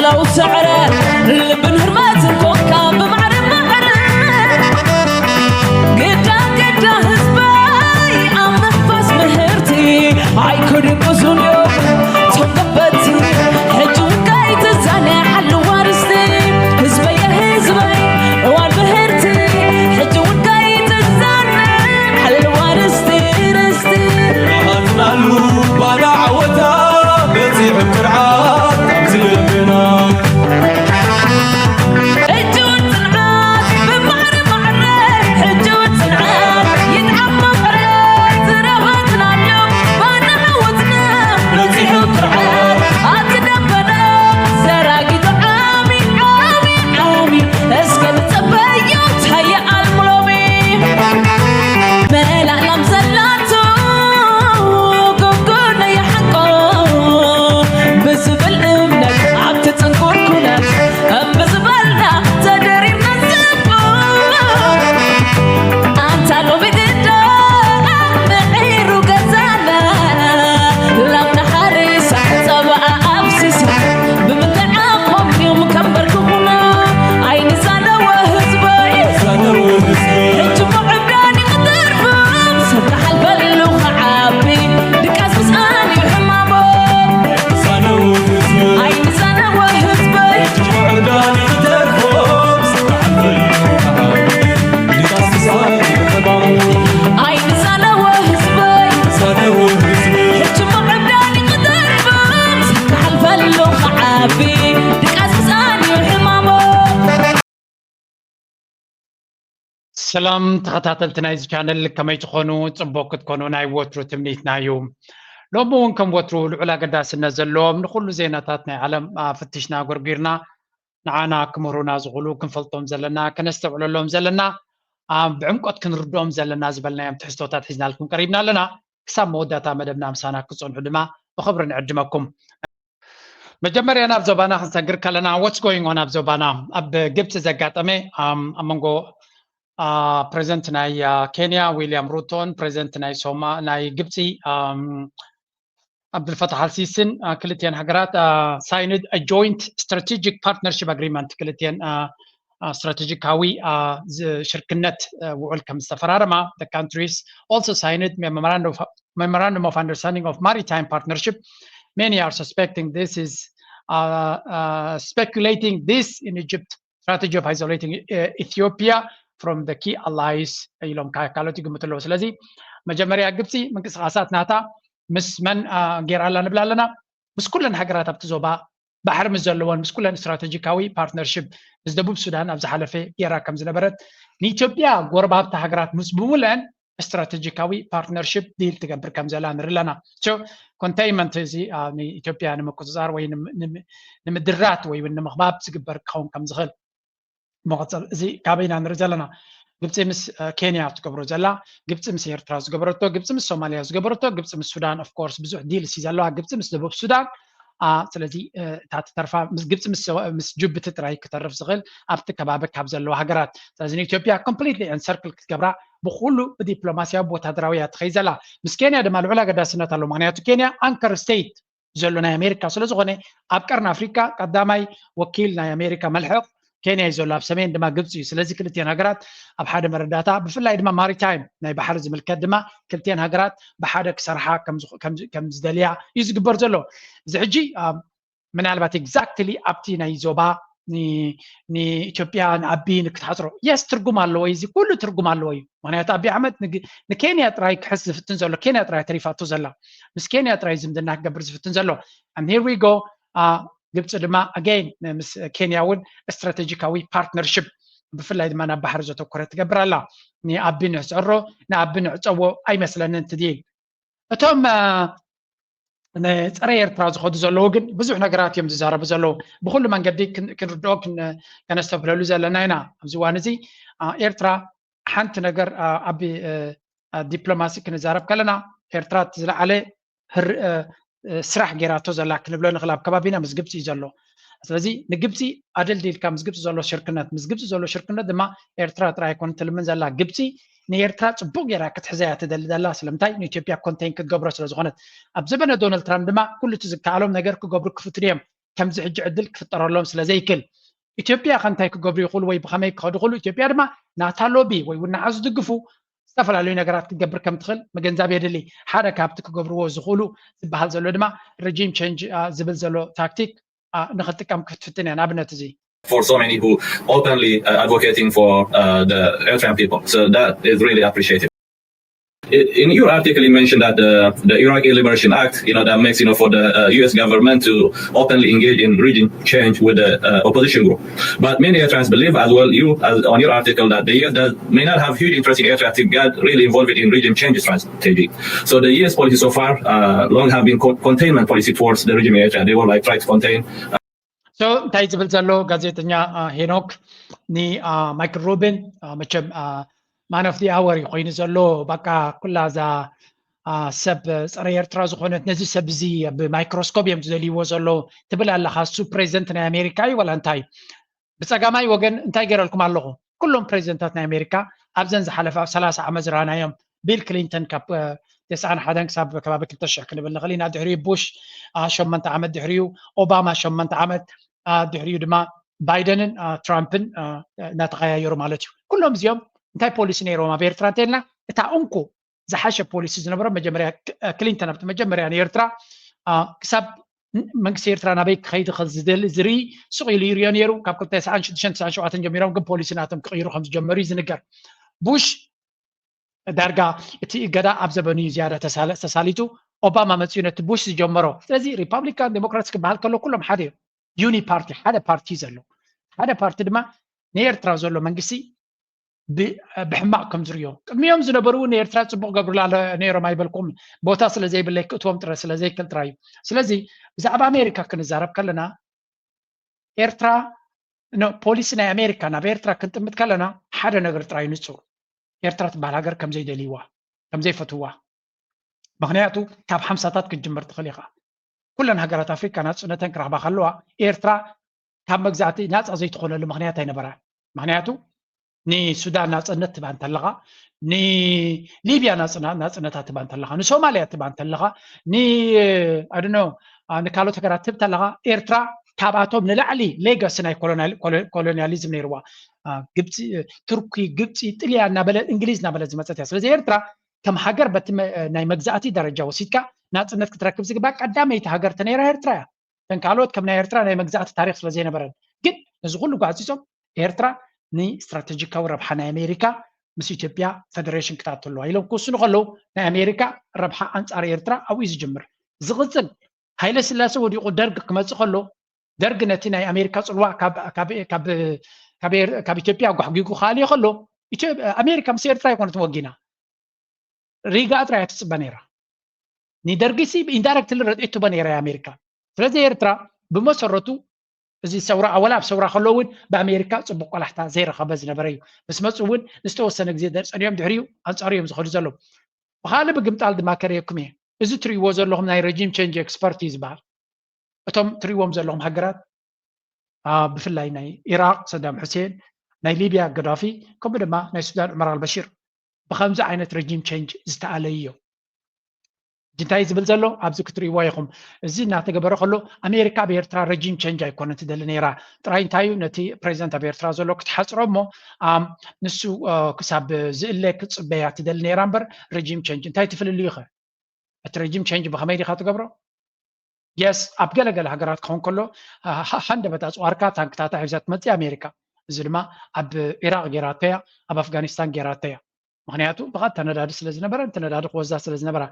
ኣው ሰዕረ ልብን ህርመትን ኮንካ ብማዕረ ማዕረ ግዳ ግዳ ህዝበይ ኣብ ምፍፋስ ምህርቲ ኣይክድቅሱን እዮም ቶም ገበቲ ሕጂ እውን ከይትዛነ ሓልዋ ርስቲ ህዝበየ ህዝበይ እዋን ምህርቲ ሕጂ እውን ከይትዛነ ሓልዋ ርስቲ ርስቲ ናሃትናሉ ባና ዓወታ በፂሑ ክርዓት ካብ ዝልብና ሕጂ እውን ጽንዓት ብማዕረ ማዕረ ሕጂ እውን ጽንዓት ይጥዓም መቐረ ዝረኸብናሉ ባና ዓወትና በፂሑ ክርዓት ኣብቲ ደበና ዘራጊቱ ዓሚ ዓሚ ዓሚ እስከ ንጸበዮ ታየ ኣልሙሎሚ መላእላም ዘላቶ ጎጎነ ይሓቆ ብዝብል እምነት ኣብቲ ጽንኩር ኩነት እምቢ ዝበልና ተደሪርና ንጽቡ ኣንታ ሎሚ ግዳ ምዒሩ ገዛና ላምና ሓሪሳ ጸባኣ ኣፍሲሳ ብምንታይ ዓቕሞም እዮም ከንበርክኹና ኣይንዛነወ ህዝበይ ሕጂ ምዕብዳን ይቕደርፎም ሰብ ክሓልፈሉ ክዓቢ ድቃስ ምስኣን እዩ ሕማሞም ኣይንዛነወ ህዝበይ ሰላም ተኸታተልቲ ናይዚ ቻነል ከመይ ትኾኑ? ፅቡቅ ክትኮኑ ናይ ወትሩ ትምኒትና እዩ። ሎሚ እውን ከም ወትሩ ልዑል ኣገዳስነት ዘለዎም ንኩሉ ዜናታት ናይ ዓለም ፍትሽና ጎርጒርና ንዓና ክምህሩና ዝኽእሉ ክንፈልጦም ዘለና ከነስተውዕለሎም ዘለና ብዕምቆት ክንርድኦም ዘለና ዝበልናዮም ትሕዝቶታት ሒዝናልኩም ቀሪብና ኣለና። ክሳብ መወዳእታ መደብና ምሳና ክትጸንሑ ድማ ብኽብሪ ንዕድመኩም። መጀመርያ ናብ ዞባና ክንሰግር ከለና what's going on ኣብ ዞባና ኣብ ግብፂ ዘጋጠመ ኣብ መንጎ ፕሬዚደንት ናይ ኬንያ ዊልያም ሩቶን ፕሬዚደንት ናይ ሶማ ናይ ግብፂ ዓብዱልፈታሕ ኣልሲስን ክልቲአን ሃገራት signed a joint strategic partnership agreement ክልቲአን ስትራቴጂካዊ ሽርክነት ውዕል ከም ዝተፈራረማ countries also signed memorandum of understanding of maritime partnership. Many are suspecting this is uh, uh, speculating this in Egypt strategy of isolating uh, Ethiopia from the key allies ኢሎም ካልኦት ይግምቱ ኣለዉ። ስለዚ መጀመርያ ግብፂ ምንቅስቃሳት ናታ ምስ መን ገይራ ኣላ ንብል ኣለና? ምስ ኩለን ሃገራት ኣብቲ ዞባ ባሕሪ ምስ ዘለወን ምስ ኩለን ስትራቴጂካዊ ፓርትነርሽፕ ምስ ደቡብ ሱዳን ኣብ ዝሓለፈ ገይራ ከም ዝነበረት ንኢትዮጵያ ጎረባብቲ ሃገራት ምስ ብምለን ስትራቴጂካዊ ፓርትነርሽፕ ዲል ትገብር ከም ዘላ ንርኢ ኣለና። ኮንቴይንመንት እዚ ንኢትዮጵያ ንምቁፅፃር ወይ ንምድራት ወይ እውን ንምኽባብ ዝግበር ክኸውን ከም ዝኽእል መቐፀል እዚ ካበይና ንርኢ ዘለና ግብፂ ምስ ኬንያ ትገብሮ ዘላ ግብፂ ምስ ኤርትራ ዝገበረቶ ግብፂ ምስ ሶማልያ ዝገበረቶ ግብፂ ምስ ሱዳን ኦፍኮርስ ብዙሕ ዲል ሲ ዘለዋ ግብፂ ምስ ደቡብ ሱዳን ስለዚ እታ ትተርፋ ግብፂ ምስ ጅቡቲ ጥራይ ክተርፍ ዝኽእል ኣብቲ ከባቢ ካብ ዘለዋ ሃገራት ስለዚ ንኢትዮጵያ ኮምፕሊትሊ ኤንሰርክል ክትገብራ ብኩሉ ብዲፕሎማስያዊ ብወታደራዊ እያ ትኸይድ ዘላ ምስ ኬንያ ድማ ልዑል ኣገዳስነት ኣለዎ ምክንያቱ ኬንያ ኣንከር ስቴት ዘሎ ናይ ኣሜሪካ ስለዝኾነ ኣብ ቀርኒ ኣፍሪካ ቀዳማይ ወኪል ናይ ኣሜሪካ መልሕቕ ኬንያ እዩ ዘሎ ኣብ ሰሜን ድማ ግብፂ እዩ ስለዚ ክልቲአን ሃገራት ኣብ ሓደ መረዳእታ ብፍላይ ድማ ማሪታይም ናይ ባሕሪ ዝምልከት ድማ ክልቲአን ሃገራት ብሓደ ክሰርሓ ከም ዝደልያ እዩ ዝግበር ዘሎ እዚ ሕጂ ምናልባት exactly ኣብቲ ናይ ዞባ ንኢትዮጵያ ንኣቢ ንክትሓፅሮ yes ትርጉም ኣለዎ እዚ ኩሉ ትርጉም ኣለዎ እዩ ምክንያቱ ኣቢ ኣሕመድ ንኬንያ ጥራይ ክሕዝ ዝፍትን ዘሎ ኬንያ ጥራይ ተሪፋቶ ዘላ ምስ ኬንያ ጥራይ ዝምድና ክገብር ዝፍትን ዘሎ and here we go ግብፂ ድማ again ምስ ኬንያ እውን ስትራቴጂካዊ ፓርትነርሽፕ ብፍላይ ድማ ናብ ባሕሪ ዘተኮረ ትገብር ኣላ ንኣቢ ንዕፀሮ ንኣቢ ንዕፀዎ ኣይመስለንን ትዲል እቶም ንፀረ ኤርትራ ዝኸዱ ዘለዉ ግን ብዙሕ ነገራት እዮም ዝዛረቡ ዘለዉ ብኩሉ መንገዲ ክንርድኦ ከነስተብህለሉ ዘለና ኢና ኣብዚ እዋን እዚ ኤርትራ ሓንቲ ነገር ኣብ ዲፕሎማሲ ክንዛረብ ከለና ኤርትራ ዝለዓለ ስራሕ ገይራቶ ዘላ ክንብሎ ንኽእል ኣብ ከባቢና ምስ ግብፂ እዩ ዘሎ ስለዚ ንግብፂ ኣደልዲልካ ምስ ግብፂ ዘሎ ሽርክነት ምስ ግብፂ ዘሎ ሽርክነት ድማ ኤርትራ ጥራይ ኣይኮነ ትልምን ዘላ ግብፂ ንኤርትራ ፅቡቅ ገይራ ክትሕዘያ ትደሊ ዘላ ስለምንታይ ንኢትዮጵያ ኮንቴን ክትገብሮ ስለ ዝኾነት ኣብ ዘበነ ዶናልድ ትራምፕ ድማ ኩሉ እቲ ዝከኣሎም ነገር ክገብሩ ክፍትኑ እዮም ከምዚ ሕጂ ዕድል ክፍጠረሎም ስለ ዘይክል ኢትዮጵያ ከ እንታይ ክገብሩ ይኽእሉ ወይ ብኸመይ ክኸዱ ይኽእሉ? ኢትዮጵያ ድማ ናታ ሎቢ ወይ እውን ንዓ ዝድግፉ ዝተፈላለዩ ነገራት ክትገብር ከም ትኽእል ምግንዛብ የድሊ። ሓደ ካብቲ ክገብርዎ ዝኽእሉ ዝበሃል ዘሎ ድማ regime change ዝብል ዘሎ ታክቲክ ንክትጥቀም ክትፍትን እያ። ንኣብነት እዚ for so many who openly uh, advocating for uh, the Eritrean people. So that is really appreciated. In your article, you mentioned that the, the Iraqi Liberation Act, you know, that makes, you know, for the uh, U S government to openly engage in regime change with the uh, opposition group. But many Eritreans believe, as well you, as on your article, that the U S does, may not have huge interest in Eritrea to get really involved in regime change strategy. So the U S policy so far uh, long have been co- containment policy towards the regime in Eritrea. They will like try to contain so እንታይ ዝብል ዘሎ ጋዜጠኛ ሄኖክ ንማይክል ሩቢን መቸም man of the hour እዩ ኮይኑ ዘሎ። በቃ ኩላ እዛ ሰብ ፀረ ኤርትራ ዝኾነት ነዚ ሰብ እዚ ብማይክሮስኮፕ እዮም ዝደልይዎ ዘሎ ትብል ኣለኻ። እሱ ፕሬዚደንት ናይ ኣሜሪካ እዩ ወላ እንታይ? ብፀጋማይ ወገን እንታይ ገይረልኩም ኣለኹ? ኩሎም ፕሬዚደንታት ናይ ኣሜሪካ ኣብዘን ዝሓለፋ ሰላሳ ዓመት ዝረኣናዮም ቢል ክሊንተን ካብ ተስዓን ሓደን ክሳብ ከባቢ ክልተ ሽሕ ክንብል ንኽእል ኢና። ድሕሪኡ ቡሽ ሸመንተ ዓመት፣ ድሕሪኡ ኦባማ ሸመንተ ዓመት፣ ድሕሪኡ ድማ ባይደንን ትራምፕን እናተቀያየሩ ማለት እዩ። ኩሎም እዚኦም እንታይ ፖሊሲ ነይሮም ኣብ ኤርትራ እንተልና እታ እንኩ ዝሓሸ ፖሊሲ ዝነበሮ መጀመርያ ክሊንተን ኣብቲ መጀመርያ ንኤርትራ ክሳብ መንግስቲ ኤርትራ ናበይ ክኸይድ ዝደሊ ዝርኢ ስቕ ኢሉ ይርዮ ነይሩ። ካብ ክልተ ተስዓን ሽዱሽተን ተስዓን ሸውዓተን ጀሚሮም ግን ፖሊሲ ናቶም ክቕይሩ ከም ዝጀመሩ እዩ ዝንገር። ቡሽ ዳርጋ እቲ እገዳ ኣብ ዘበኑ እዩ ዝያዳ ተሳለ- ተሳሊጡ። ኦባማ መፅኡ ነቲ ቡሽ ዝጀመሮ። ስለዚ ሪፓብሊካን ዴሞክራትስ ክበሃል ከሎ ኩሎም ሓደ እዮም። ዩኒ ፓርቲ ሓደ ፓርቲ እዩ ዘሎ። ሓደ ፓርቲ ድማ ንኤርትራ ዘሎ መንግስቲ ብ- ብሕማቕ ከም ዝርእዮ ቅድሚኦም ዝነበሩ እውን ንኤርትራ ፅቡቅ ገብሩላ ኣሎ ነይሮም ኣይበልኩም። ቦታ ስለ ዘይብለይ ክእትዎም ጥረ ስለ ዘይክእል ጥራይ እዩ። ስለዚ ብዛዕባ ኣሜሪካ ክንዛረብ ከለና ኤርትራ ፖሊሲ ናይ ኣሜሪካ ናብ ኤርትራ ክንጥምት ከለና ሓደ ነገር ጥራይ ንጹር፣ ኤርትራ ትበሃል ሃገር ከም ዘይደልይዋ ከም ዘይፈትውዋ። ምክንያቱ ካብ ሓምሳታት ክትጅምር ትኽእል ኢኻ። ኩለን ሃገራት ኣፍሪካ ናፅነተን ክረኽባ ከለዋ ኤርትራ ካብ መግዛእቲ ናፃ ዘይትኾነሉ ምክንያት ኣይነበራን። ምክንያቱ ንሱዳን ናፅነት ትባ እንተለኻ፣ ንሊብያ ናፅነታት ትባ እንተለኻ፣ ንሶማልያ ትባ እንተለኻ፣ ንኣድኖ ንካልኦት ሃገራት ትብ እንተለኻ ኤርትራ ካብኣቶም ንላዕሊ ሌጋሲ ናይ ኮሎኒያሊዝም ነይርዋ። ግብፂ፣ ቱርኪ፣ ግብፂ፣ ጥልያን እናበለ እንግሊዝ እናበለ ዝመፀት እያ። ስለዚ ኤርትራ ከም ሃገር በቲ ናይ መግዛእቲ ደረጃ ወሲድካ ናፅነት ክትረክብ ዝግባእ ቀዳመይቲ ሃገር ተነይራ ኤርትራ እያ። እተን ካልኦት ከም ናይ ኤርትራ ናይ መግዛእቲ ታሪክ ስለ ዘይነበረን ግን ነዚ ኩሉ ጓዕፂፆም ኤርትራ ንስትራተጂካዊ ረብሓ ናይ ኣሜሪካ ምስ ኢትዮጵያ ፈደሬሽን ክትኣቱ ኣለዋ ኢሎም ክውስኑ ከለዉ ናይ ኣሜሪካ ረብሓ ኣንፃር ኤርትራ ኣብኡ እዩ ዝጅምር። ዝቕፅል ሃይለ ስላሴ ወዲቑ ደርግ ክመፅእ ከሎ ደርግ ነቲ ናይ ኣሜሪካ ፅልዋ ካብ ኢትዮጵያ ኣጓሕጊጉ ክኣልዮ ከሎ ኣሜሪካ ምስ ኤርትራ ኣይኮነትን ወጊና ሪጋ ጥራይ እያ ትፅበ ነይራ። ንደርጊ ሲ ኢንዳይረክትሊ ረድኤት ትቦ ነይራ ኣሜሪካ። ስለዚ ኤርትራ ብመሰረቱ እዚ ሰውራ ኣወላ ኣብ ሰውራ ከሎ እውን ብኣሜሪካ ፅቡቅ ቆላሕታ ዘይረኸበ ዝነበረ እዩ። ምስ መፁ እውን ንዝተወሰነ ግዜ ጸኒዮም ድሕሪኡ ኣንፃሩ እዮም ዝኸዱ ዘለዉ። ብካልእ ብግምጣል ድማ ከርእየኩም እየ። እዚ ትርእይዎ ዘለኹም ናይ ረጂም ቸንጅ ኤክስፐርት እዩ ዝበሃል። እቶም ትርእይዎም ዘለኹም ሃገራት ብፍላይ ናይ ኢራቅ ሰዳም ሑሴን፣ ናይ ሊብያ ገዳፊ ከምኡ ድማ ናይ ሱዳን ዑመር ኣልበሺር ብከምዚ ዓይነት ረጂም ቸንጅ ዝተኣለዩ እዮም። እንታይ ዝብል ዘሎ ኣብዚ ክትርእይዎ ኢኹም። እዚ እናተገበረ ከሎ ኣሜሪካ ኣብ ኤርትራ ረጂም ቸንጅ ኣይኮነን ትደሊ ነይራ። ጥራይ እንታይ እዩ ነቲ ፕሬዚደንት ኣብ ኤርትራ ዘሎ ክትሓፅሮ እሞ ንሱ ክሳብ ዝእለ ክትፅበያ ትደሊ ነይራ እምበር ረጂም ቸንጅ እንታይ ትፍልልዩ ኸ? እቲ ረጂም ቸንጅ ብኸመይ ዲኻ ትገብሮ? የስ ኣብ ገለገለ ሃገራት ክኸውን ከሎ ሃንደበት ኣፅዋርካ ታንክታታ ሒዛ ትመፅእ ኣሜሪካ። እዚ ድማ ኣብ ኢራቅ ጌራቶ እያ፣ ኣብ ኣፍጋኒስታን ጌራቶ እያ። ምክንያቱ ብቐጥታ ነዳዲ ስለ ዝነበረ ነቲ ነዳዲ ክወስዳ ስለ ዝነበራ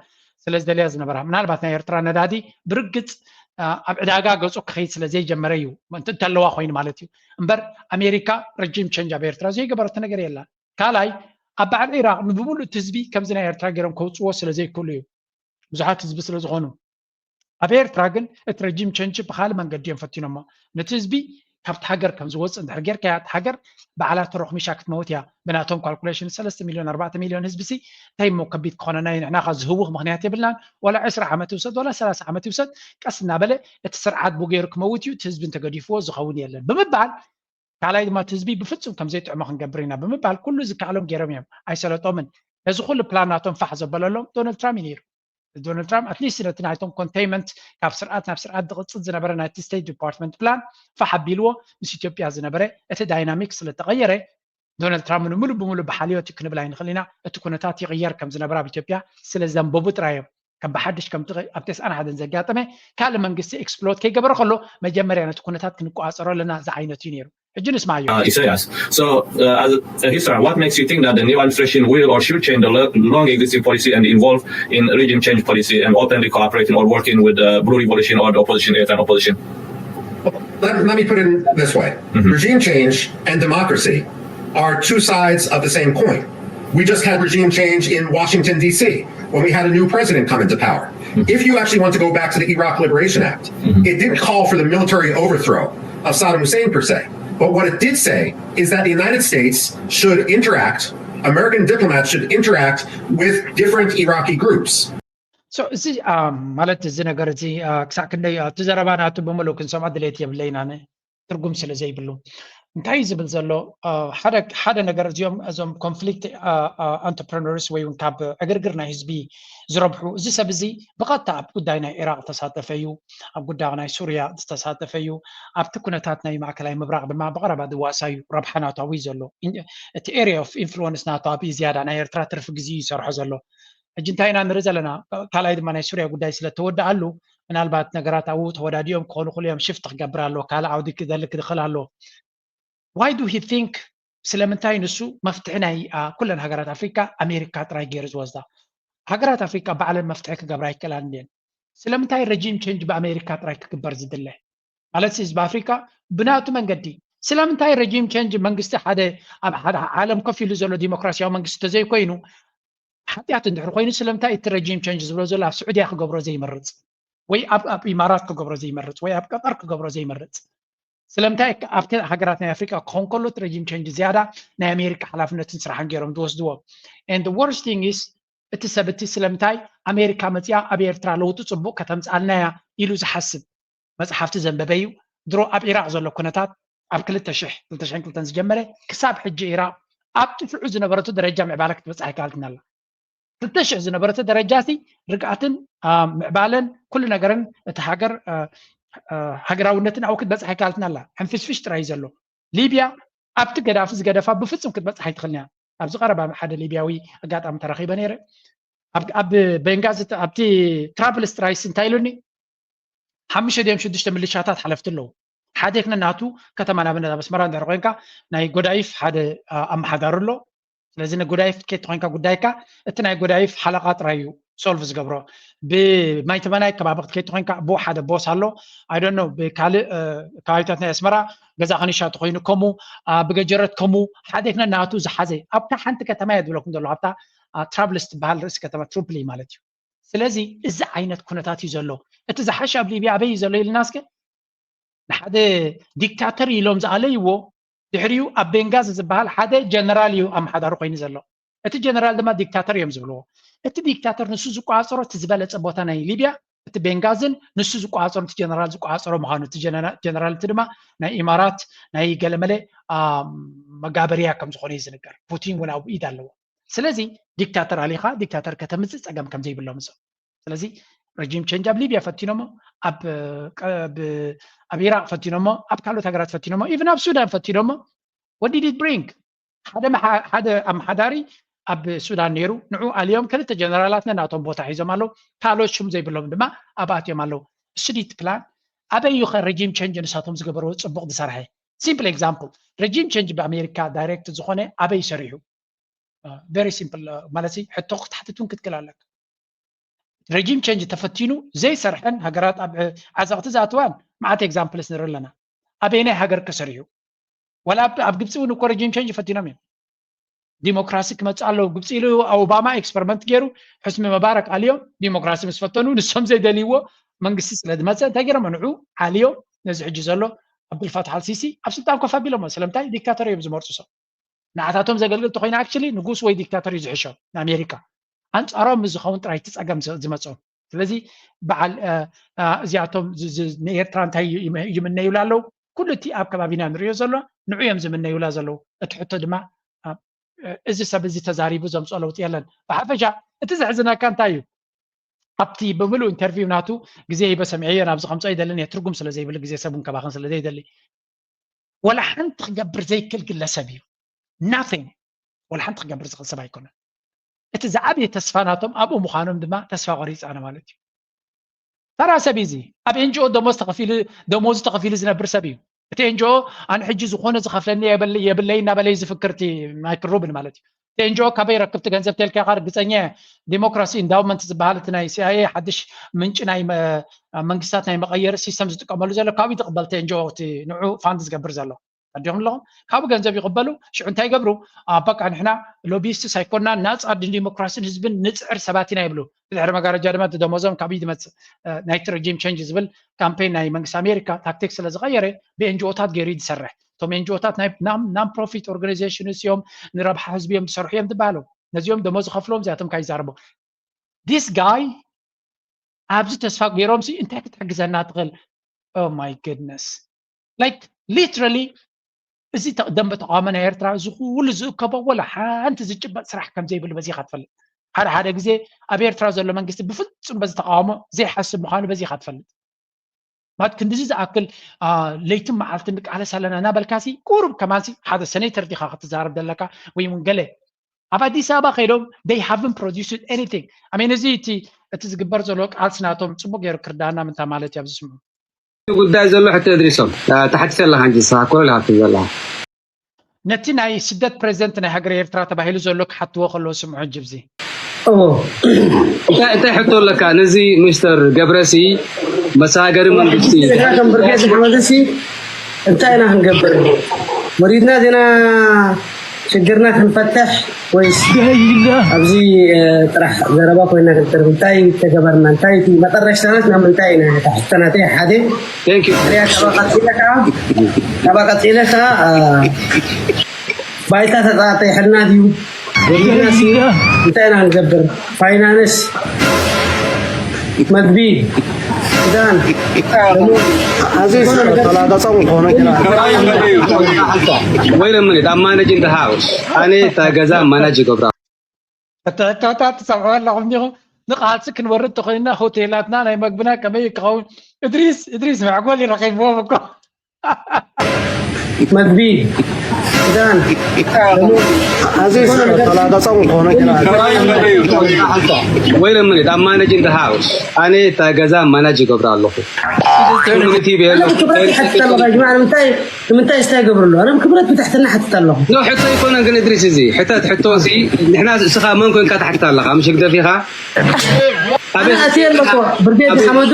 ስለ ዝደልያ ዝነበራ ምናልባት ናይ ኤርትራ ነዳዲ ብርግፅ ኣብ ዕዳጋ ገፁ ክኸይድ ስለ ዘይጀመረ እዩ እንተለዋ ኮይኑ ማለት እዩ። እምበር ኣሜሪካ ረጂም ቸንጅ ኣብ ኤርትራ ዘይገበረቶ ነገር የላን። ካልኣይ ኣብ በዓል ኢራቅ ንብምሉእ እቲ ህዝቢ ከምዚ ናይ ኤርትራ ገይሮም ከውፅዎ ስለ ዘይክእሉ እዩ። ብዙሓት ህዝቢ ስለ ዝኾኑ ኣብ ኤርትራ ግን እቲ ረጂም ቸንጅ ብካልእ መንገዲ እዮም ፈቲኖሞ። ነቲ ህዝቢ ካብቲ ሃገር ከም ዝወፅእ እንድሕር ጌርካያ እታ ሃገር ባዕላ ተሮኽሚሻ ክትመውት እያ። ብናቶም ካልኩሌሽን ሰለስተ ሚልዮን ኣርባዕተ ሚልዮን ህዝቢ ሲ እንታይ እሞ ከቢድ ክኾነና እዩ ንሕና ካ ዝህውኽ ምክንያት የብልናን። ዋላ ዕስራ ዓመት ይውሰድ ዋላ ሰላሳ ዓመት ይውሰድ ቀስ እናበለ እቲ ስርዓት ብኡ ገይሩ ክመውት እዩ። እቲ ህዝቢ እንተገዲፍዎ ዝኸውን የለን ብምባል ካልኣይ ድማ እቲ ህዝቢ ብፍፁም ከም ዘይጥዕሞ ክንገብር ኢና ብምባል ኩሉ ዝከኣሎም ገይሮም እዮም። ኣይሰለጦምን። ነዚ ኩሉ ፕላን ናቶም ፋሕ ዘበለሎም ዶናልድ ትራምፕ እዩ ነይሩ። ዶናልድ ትራምፕ ኣትሊስት ነቲ ናይቶም ኮንቴይንመንት ካብ ስርዓት ናብ ስርዓት ዝቕፅል ዝነበረ ናይቲ ስቴት ዲፓርትመንት ፕላን ፋሕ ኣቢልዎ ምስ ኢትዮጵያ ዝነበረ እቲ ዳይናሚክ ስለተቐየረ ዶናልድ ትራምፕ ንምሉእ ብምሉእ ብሓልዮት እዩ ክንብል ኣይንኽእል ኢና። እቲ ኩነታት ይቕየር ከም ዝነበረ ኣብ ኢትዮጵያ ስለ ዘንበቡ ጥራይ እዮም ከም ብሓድሽ ከምቲ ኣብ ተስዓን ሓደን ዘጋጠመ ካልእ መንግስቲ ኤክስፕሎት ከይገበረ ከሎ መጀመርያ ነቲ ኩነታት ክንቆፃፀሮ ኣለና ዝዓይነቱ እዩ ነይሩ። ሕጂ ንስማዮ። Uh, Isaias. So, uh, as a historian, what makes you think that the new administration will or should change the lo- long existing policy and involve in regime change policy and openly cooperating or working with the Blue Revolution or the opposition, Eritrean opposition? Let, let me put it in this way. Regime change and democracy are two sides of the same coin. We just had regime change in Washington, D C, when we had a new president come into power. If you actually want to go back to the Iraq Liberation Act, it didn't call for the military overthrow of Saddam Hussein per se. But what it did say is that the United States should interact, American diplomats should interact with different Iraqi groups. So እዚ ማለት እዚ ነገር እዚ ክሳዕ ክንደይ እቲ ዘረባ ናቱ ብምሉእ ክንሰምዖ ድሌት የብለይና ትርጉም ስለ ዘይብሉ እንታይ እዩ ዝብል ዘሎ ሓደ ሓደ ነገር እዚኦም እዞም ኮንፍሊክት ኣንተርፕረነርስ ወይ እውን ካብ ዕግርግር ናይ ህዝቢ ዝረብሑ እዚ ሰብ እዚ ብቐጥታ ኣብ ጉዳይ ናይ ኢራቅ ተሳተፈ እዩ ኣብ ጉዳይ ናይ ሱርያ ዝተሳተፈ እዩ ኣብቲ ኩነታት ናይ ማእከላይ ምብራቅ ድማ ብቐረባ ዝዋሳ እዩ ረብሓ ናታዊ ዘሎ እቲ ኤሪያ ኦፍ ኢንፍሉወንስ ናቱ ኣብ ዝያዳ ናይ ኤርትራ ትርፊ ግዜ ይሰርሖ ዘሎ ሕጂ እንታይ ኢና ንርኢ ዘለና ካልኣይ ድማ ናይ ሱርያ ጉዳይ ስለተወደኣሉ ምናልባት ነገራት ኣብኡ ተወዳዲኦም ክኾኑ ክሉ እዮም ሽፍት ክገብር ኣለዎ ካልእ ዓውዲ ክደሊ ክድኽል ኣለዎ why do he think ስለምንታይ ንሱ መፍትሒ ናይ ኩለን ሃገራት ኣፍሪካ ኣሜሪካ ጥራይ ገይሩ ዝወስዳ ሃገራት ኣፍሪካ ባዕለን መፍትሒ ክገብራ ይከላን እየን ስለምንታይ ረጂም ቸንጅ ብኣሜሪካ ጥራይ ክግበር ዝድለ ማለት ህዝቢ ኣፍሪካ ብናቱ መንገዲ ስለምንታይ ረጂም ቸንጅ መንግስቲ ሓደ ኣብ ሓደ ዓለም ኮፍ ኢሉ ዘሎ ዲሞክራሲያዊ መንግስቲ ተዘይኮይኑ ሓጢኣት እንድሕር ኮይኑ ስለምንታይ እቲ ረጂም ቸንጅ ዝብሎ ዘሎ ኣብ ስዑድያ ክገብሮ ዘይመርፅ ወይ ኣብ ኣብ ኢማራት ክገብሮ ዘይመርፅ ወይ ኣብ ቀጠር ክገብሮ ዘይመርፅ ስለምንታይ ኣብቲ ሃገራት ናይ ኣፍሪካ ክኸውን ከሎ እቲ ረጂም ቸንጅ ዝያዳ ናይ ኣሜሪካ ሓላፍነትን ስራሕን ገይሮም ዝወስድዎ and the worst thing is እቲ ሰብ እቲ ስለምንታይ ኣሜሪካ መፅያ ኣብ ኤርትራ ለውጢ ፅቡቅ ከተምፅኣልና እያ ኢሉ ዝሓስብ መፅሓፍቲ ዘንበበ እዩ ድሮ ኣብ ኢራቅ ዘሎ ኩነታት ኣብ ክልተ ሽሕ ክልተ ሽሕን ክልተን ዝጀመረ ክሳብ ሕጂ ኢራቅ ኣብ ጥፍዑ ዝነበረቱ ደረጃ ምዕባለ ክትበፅሕ ኣይከኣልትን ኣላ ክልተ ሽሕ ዝነበረቱ ደረጃ ሲ ርግኣትን ምዕባለን ኩሉ ነገርን እቲ ሃገር ሃገራውነትን ኣብኡ ክትበፅሕ ኣይከኣልትን ኣላ ሕንፍሽፍሽ ጥራይ እዩ ዘሎ ሊብያ ኣብቲ ገዳፊ ዝገደፋ ብፍፁም ክትበፅሕ ኣይትኽእልን እያ ኣብዚ ቀረባ ሓደ ሊብያዊ ኣጋጣሚ ተረኺበ ነይረ ኣብ ቤንጋዚ ኣብቲ ትራቭልስ ጥራይስ እንታይ ኢሉኒ ሓሙሽተ ድዮም ሽዱሽተ ምልሻታት ሓለፍቲ ኣለዉ ሓደ ክነ ናቱ ከተማ ናብነት ኣብ ኣስመራ እንድሕር ኮይንካ ናይ ጎዳይፍ ሓደ ኣመሓዳሪ ኣሎ ስለዚ ንጎዳይፍ ከይት ኮይንካ ጉዳይካ እቲ ናይ ጎዳይፍ ሓለቓ ጥራይ እዩ ሶልቭ ዝገብሮ ብማይ ተመናይ ከባቢ ክትከይት ኮይንካ ብኡ ሓደ ቦስ ኣሎ ኣይዶኖ ብካልእ ከባቢታት ናይ ኣስመራ ገዛ ከኒሻ ተኮይኑ ከሙ ብገጀረት ከሙ ሓደ ክነ ናቱ ዝሓዘ ኣብታ ሓንቲ ከተማ እየ ዝብለኩም ዘሎ ኣብታ ትራብልስ ትበሃል ርእሲ ከተማ ትሩፕሊ ማለት እዩ ስለዚ እዚ ዓይነት ኩነታት እዩ ዘሎ እቲ ዝሓሸ ኣብ ሊብያ ኣበይ እዩ ዘሎ ኢልና እስከ ንሓደ ዲክታተር ኢሎም ዝኣለይዎ ድሕሪኡ ኣብ ቤንጋዚ ዝበሃል ሓደ ጀነራል እዩ ኣመሓዳሪ ኮይኑ ዘሎ እቲ ጀነራል ድማ ዲክታተር እዮም ዝብልዎ እቲ ዲክታተር ንሱ ዝቋፀሮ እቲ ዝበለፀ ቦታ ናይ ሊብያ እቲ ቤንጋዝን ንሱ ዝቋፀሮ እቲ ጀነራል ዝቋፀሮ ምዃኑ እቲ ጀነራል እቲ ድማ ናይ ኢማራት ናይ ገለመለ መጋበርያ ከም ዝኾነ እዩ ዝንገር ፑቲን እውን ኣብኡ ኢድ ኣለዎ ስለዚ ዲክታተር ኣሊኻ ዲክታተር ከተምፅእ ፀገም ከም ዘይብሎም እዞም ስለዚ ረጂም ቸንጅ ኣብ ሊብያ ፈቲኖሞ ኣብ ኢራቅ ፈቲኖሞ ኣብ ካልኦት ሃገራት ፈቲኖሞ ኢቭን ኣብ ሱዳን ፈቲኖሞ what did it bring ሓደ ኣመሓዳሪ ኣብ ሱዳን ነይሩ ንዑ ኣልዮም ክልተ ጀነራላት ነናቶም ቦታ ሒዞም ኣለዉ ካልኦት ሽም ዘይብሎም ድማ ኣብኣትዮም ኣለዉ ስዲት ፕላን ኣበይ እዩ ረጂም ቸንጅ ንሳቶም ዝገበርዎ ፅቡቅ ዝሰርሐ simple example ረጂም ቸንጅ ብኣሜሪካ ዳይሬክት ዝኾነ ኣበይ ሰሪሑ very simple ማለት ሕቶ ክትሓትት እውን ክትክእል ኣለካ ረጂም ቸንጅ ተፈቲኑ ዘይሰርሐን ሃገራት ኣብ ዓዘቕቲ ዝኣትዋን መዓት ኤግዛምፕልስ ንርኢ ኣለና ኣበየናይ ሃገር ከሰሪሑ ዋላ ኣብ ግብፂ እውን እኮ ረጂም ቸንጅ ፈቲኖም እዮም ዲሞክራሲ ክመፅእ ኣለዎ ግብፂ ኢሉ ኦባማ ኤክስፐሪመንት ገይሩ ሕስሚ መባረክ ኣልዮም ዲሞክራሲ ምስ ፈተኑ ንሶም ዘይደልይዎ መንግስቲ ስለ ዝመፀ እንታይ ገይሮም ንዑ ዓልዮም ነዚ ሕጂ ዘሎ ኣብዱልፋትሕ ኣልሲሲ ኣብ ስልጣን ኮፍ ኣቢሎሞ ስለምንታይ ዲክታተር እዮም ዝመርፁ ሰብ ንዓታቶም ዘገልግል ተኮይኑ ኣክቹሊ ንጉስ ወይ ዲክታተር እዩ ዝሕሾም ንኣሜሪካ ኣንፃሮም ምስ ዝኸውን ጥራይ እቲ ፀገም ዝመፆም ስለዚ በዓል እዚኣቶም ንኤርትራ እንታይ ይምነዩላ ኣለዉ ኩሉ እቲ ኣብ ከባቢና ንሪኦ ዘሎ ንዑ እዮም ዝምነዩላ ዘለዉ እቲ ሕቶ ድማ እዚ ሰብ እዚ ተዛሪቡ ዘምፅኦ ለውጢ የለን ብሓፈሻ እቲ ዘሕዝነካ እንታይ እዩ ኣብቲ ብምሉእ ኢንተርቪው ናቱ ግዜ ሂበ ሰሚዐዮ ናብዚ ከምፅኦ ኣይደልን እየ፣ ትርጉም ስለ ዘይብል ግዜ ሰብ እውን ከባኽን ስለ ዘይደሊ። ወላ ሓንቲ ክገብር ዘይክእል ግለሰብ እዩ። Nothing። ወላ ሓንቲ ክገብር ዝኽእል ሰብ ኣይኮነን። እቲ ዝዓበየ ተስፋ ናቶም ኣብኡ ምዃኖም ድማ ተስፋ ቆሪፃ ማለት እዩ። ተራ ሰብ እዚ ኣብ ኤንጂኦ ደሞዝ ተኸፊሉ ደሞዙ ተኸፊሉ ዝነብር ሰብ እዩ። እቲ ኤንጂኦ ኣነ ሕጂ ዝኾነ ዝኸፍለኒ የብለይ እናበለ ዝፍክርቲ ማይክል ሩብን ማለት እዩ። እቲ ኤንጂኦ ካበይ ረክብቲ ገንዘብ ተልካ ርግፀኛ ዲሞክራሲ ኢንዳውመንት ዝበሃል እቲ ናይ ሲኣይኤ ሓድሽ ምንጪ ናይ መንግስታት ናይ መቐየሪ ሲስተም ዝጥቀመሉ ዘሎ ካብኡ ትቕበል እቲ ኤንጂኦ እቲ ንዑ ፋንድ ዝገብር ዘሎ ኣዲኹም ኣለኹም ካብኡ ገንዘብ ይቕበሉ። ሽዑ እንታይ ይገብሩ? በቃ ንሕና ሎቢስትስ ኣይኮንና፣ ናፃ ንዲሞክራሲን ህዝብን ንፅዕር ሰባት ኢና ይብሉ። ብድሕሪ መጋረጃ ድማ እቲ ደሞዞም ካብኡ ዝመፅእ ናይቲ ሬጂም ቸንጅ ዝብል ካምፔን ናይ መንግስቲ ኣሜሪካ ታክቲክ ስለ ዝቐየረ ብኤንጂኦታት ገይሩ እዩ ዝሰርሕ። እቶም ኤንጂኦታት ናይ ናን ፕሮፊት ኦርጋናይዜሽንስ እዮም፣ ንረብሓ ህዝቢ እዮም ዝሰርሑ እዮም ዝበሃሉ። ነዚኦም ደሞዝ ዝኸፍልዎም እዚኣቶም ካብ ይዛረቡ። This guy ኣብዚ ተስፋ ገይሮም ሲ እንታይ ክትሕግዘና ትኽእል? Oh my goodness, like literally እዚ ደንበ ተቃውሞ ናይ ኤርትራ እዚ ኩሉ ዝእከቦ ወላ ሓንቲ ዝጭበጥ ስራሕ ከም ዘይብሉ በዚ ኢኻ ትፈልጥ። ሓደ ሓደ ግዜ ኣብ ኤርትራ ዘሎ መንግስቲ ብፍጹም በዚ ተቃውሞ ዘይሓስብ ምዃኑ በዚ ኢኻ ትፈልጥ። ማለት ክንዲዚ ዝኣክል ለይትን መዓልትን ንቃለስ ኣለና እናበልካሲ ቁሩብ ከማንሲ ሓደ ሰኔተር ዲኻ ክትዛረብ ዘለካ ወይ እውን ገለ ኣብ ኣዲስ ኣበባ ከይዶም they haven't produced anything። I mean እዚ እቲ እቲ ዝግበር ዘሎ ቃልሲ ናቶም ጽቡቅ ገይሩ ክርዳና ምንታ ማለት እዩ ኣብዚ ስምዑ። ጉዳይ ዘሎ ሕቶ እድሪሶም ተሓቲተ ኣለካ እንጂ ንስኻ እኮ ኢልካ ዘለካ ነቲ ናይ ስደት ፕሬዚደንት ናይ ሃገር ኤርትራ ተባሂሉ ዘሎ ክሓትዎ ከለዉ ስምዑ ሕጂ ብዚ እንታይ ሕቶ ኣለካ ነዚ ሚስተር ገብረሲ መሳገሪ መንግስቲ ከም ብርጌድ ሓመድሲ እንታይ ኢና ክንገብር ወሪድና ዜና ሽግርና ክንፈትሕ ወይስ ኣብዚ ጥራሕ ዘረባ ኮይና ክንተርፍ እንታይ ተገበርና እንታይ መጠረሽታናት ናብ ምንታይ ኢና ሕተናተይ ሓደ Thank you. ካባ ቀፂለ ከዓ ባይታ ተጣጢሕልና ድዩ ወዲናሲ እንታይ ኢና ንገብር ፋይናንስ መግቢ ክዳን ኣዝዩ ዝተላገፀ ምኾነ ግና Wait a minute, I'm managing the house. ኣነ እታ ገዛ ማናጅ ይገብራ ሕቶታት ትሰምዑ ኣለኹም ዲኹም? ንቃልሲ ክንወርድ ተኮይንና ሆቴላትና ናይ መግብና ከመይ ክኸውን እድሪስ እድሪስ መዕጎል ይረኺብዎም እኮ መግቢ ክዳን ኣዝዩ ዝተላገፀ ምኾነ ግና Wait a minute, I'm managing the house. ኣነ እታ ገዛ ማናጅ ይገብራ ኣለኹ። Community ቤሎ ክብረት ይሓትት ኣለኻ ጅማዕ ንምንታይ ንምንታይ ስታይ ገብሩ ኣሎ ኣነ ክብረት ብትሕትና ሓትት ኣለኹ ኖ ሕቶ ኣይኮነን ግን እድሪስ እዚ ሕተት ሕቶ እዚ ንሕና እስኻ መን ኮንካ ትሓትት ኣለኻ ምሽ ህግደፍ ኢኻ ኣበይ ኣነ ኣትየ ኣለኹ ብርጌድ ሓመዱ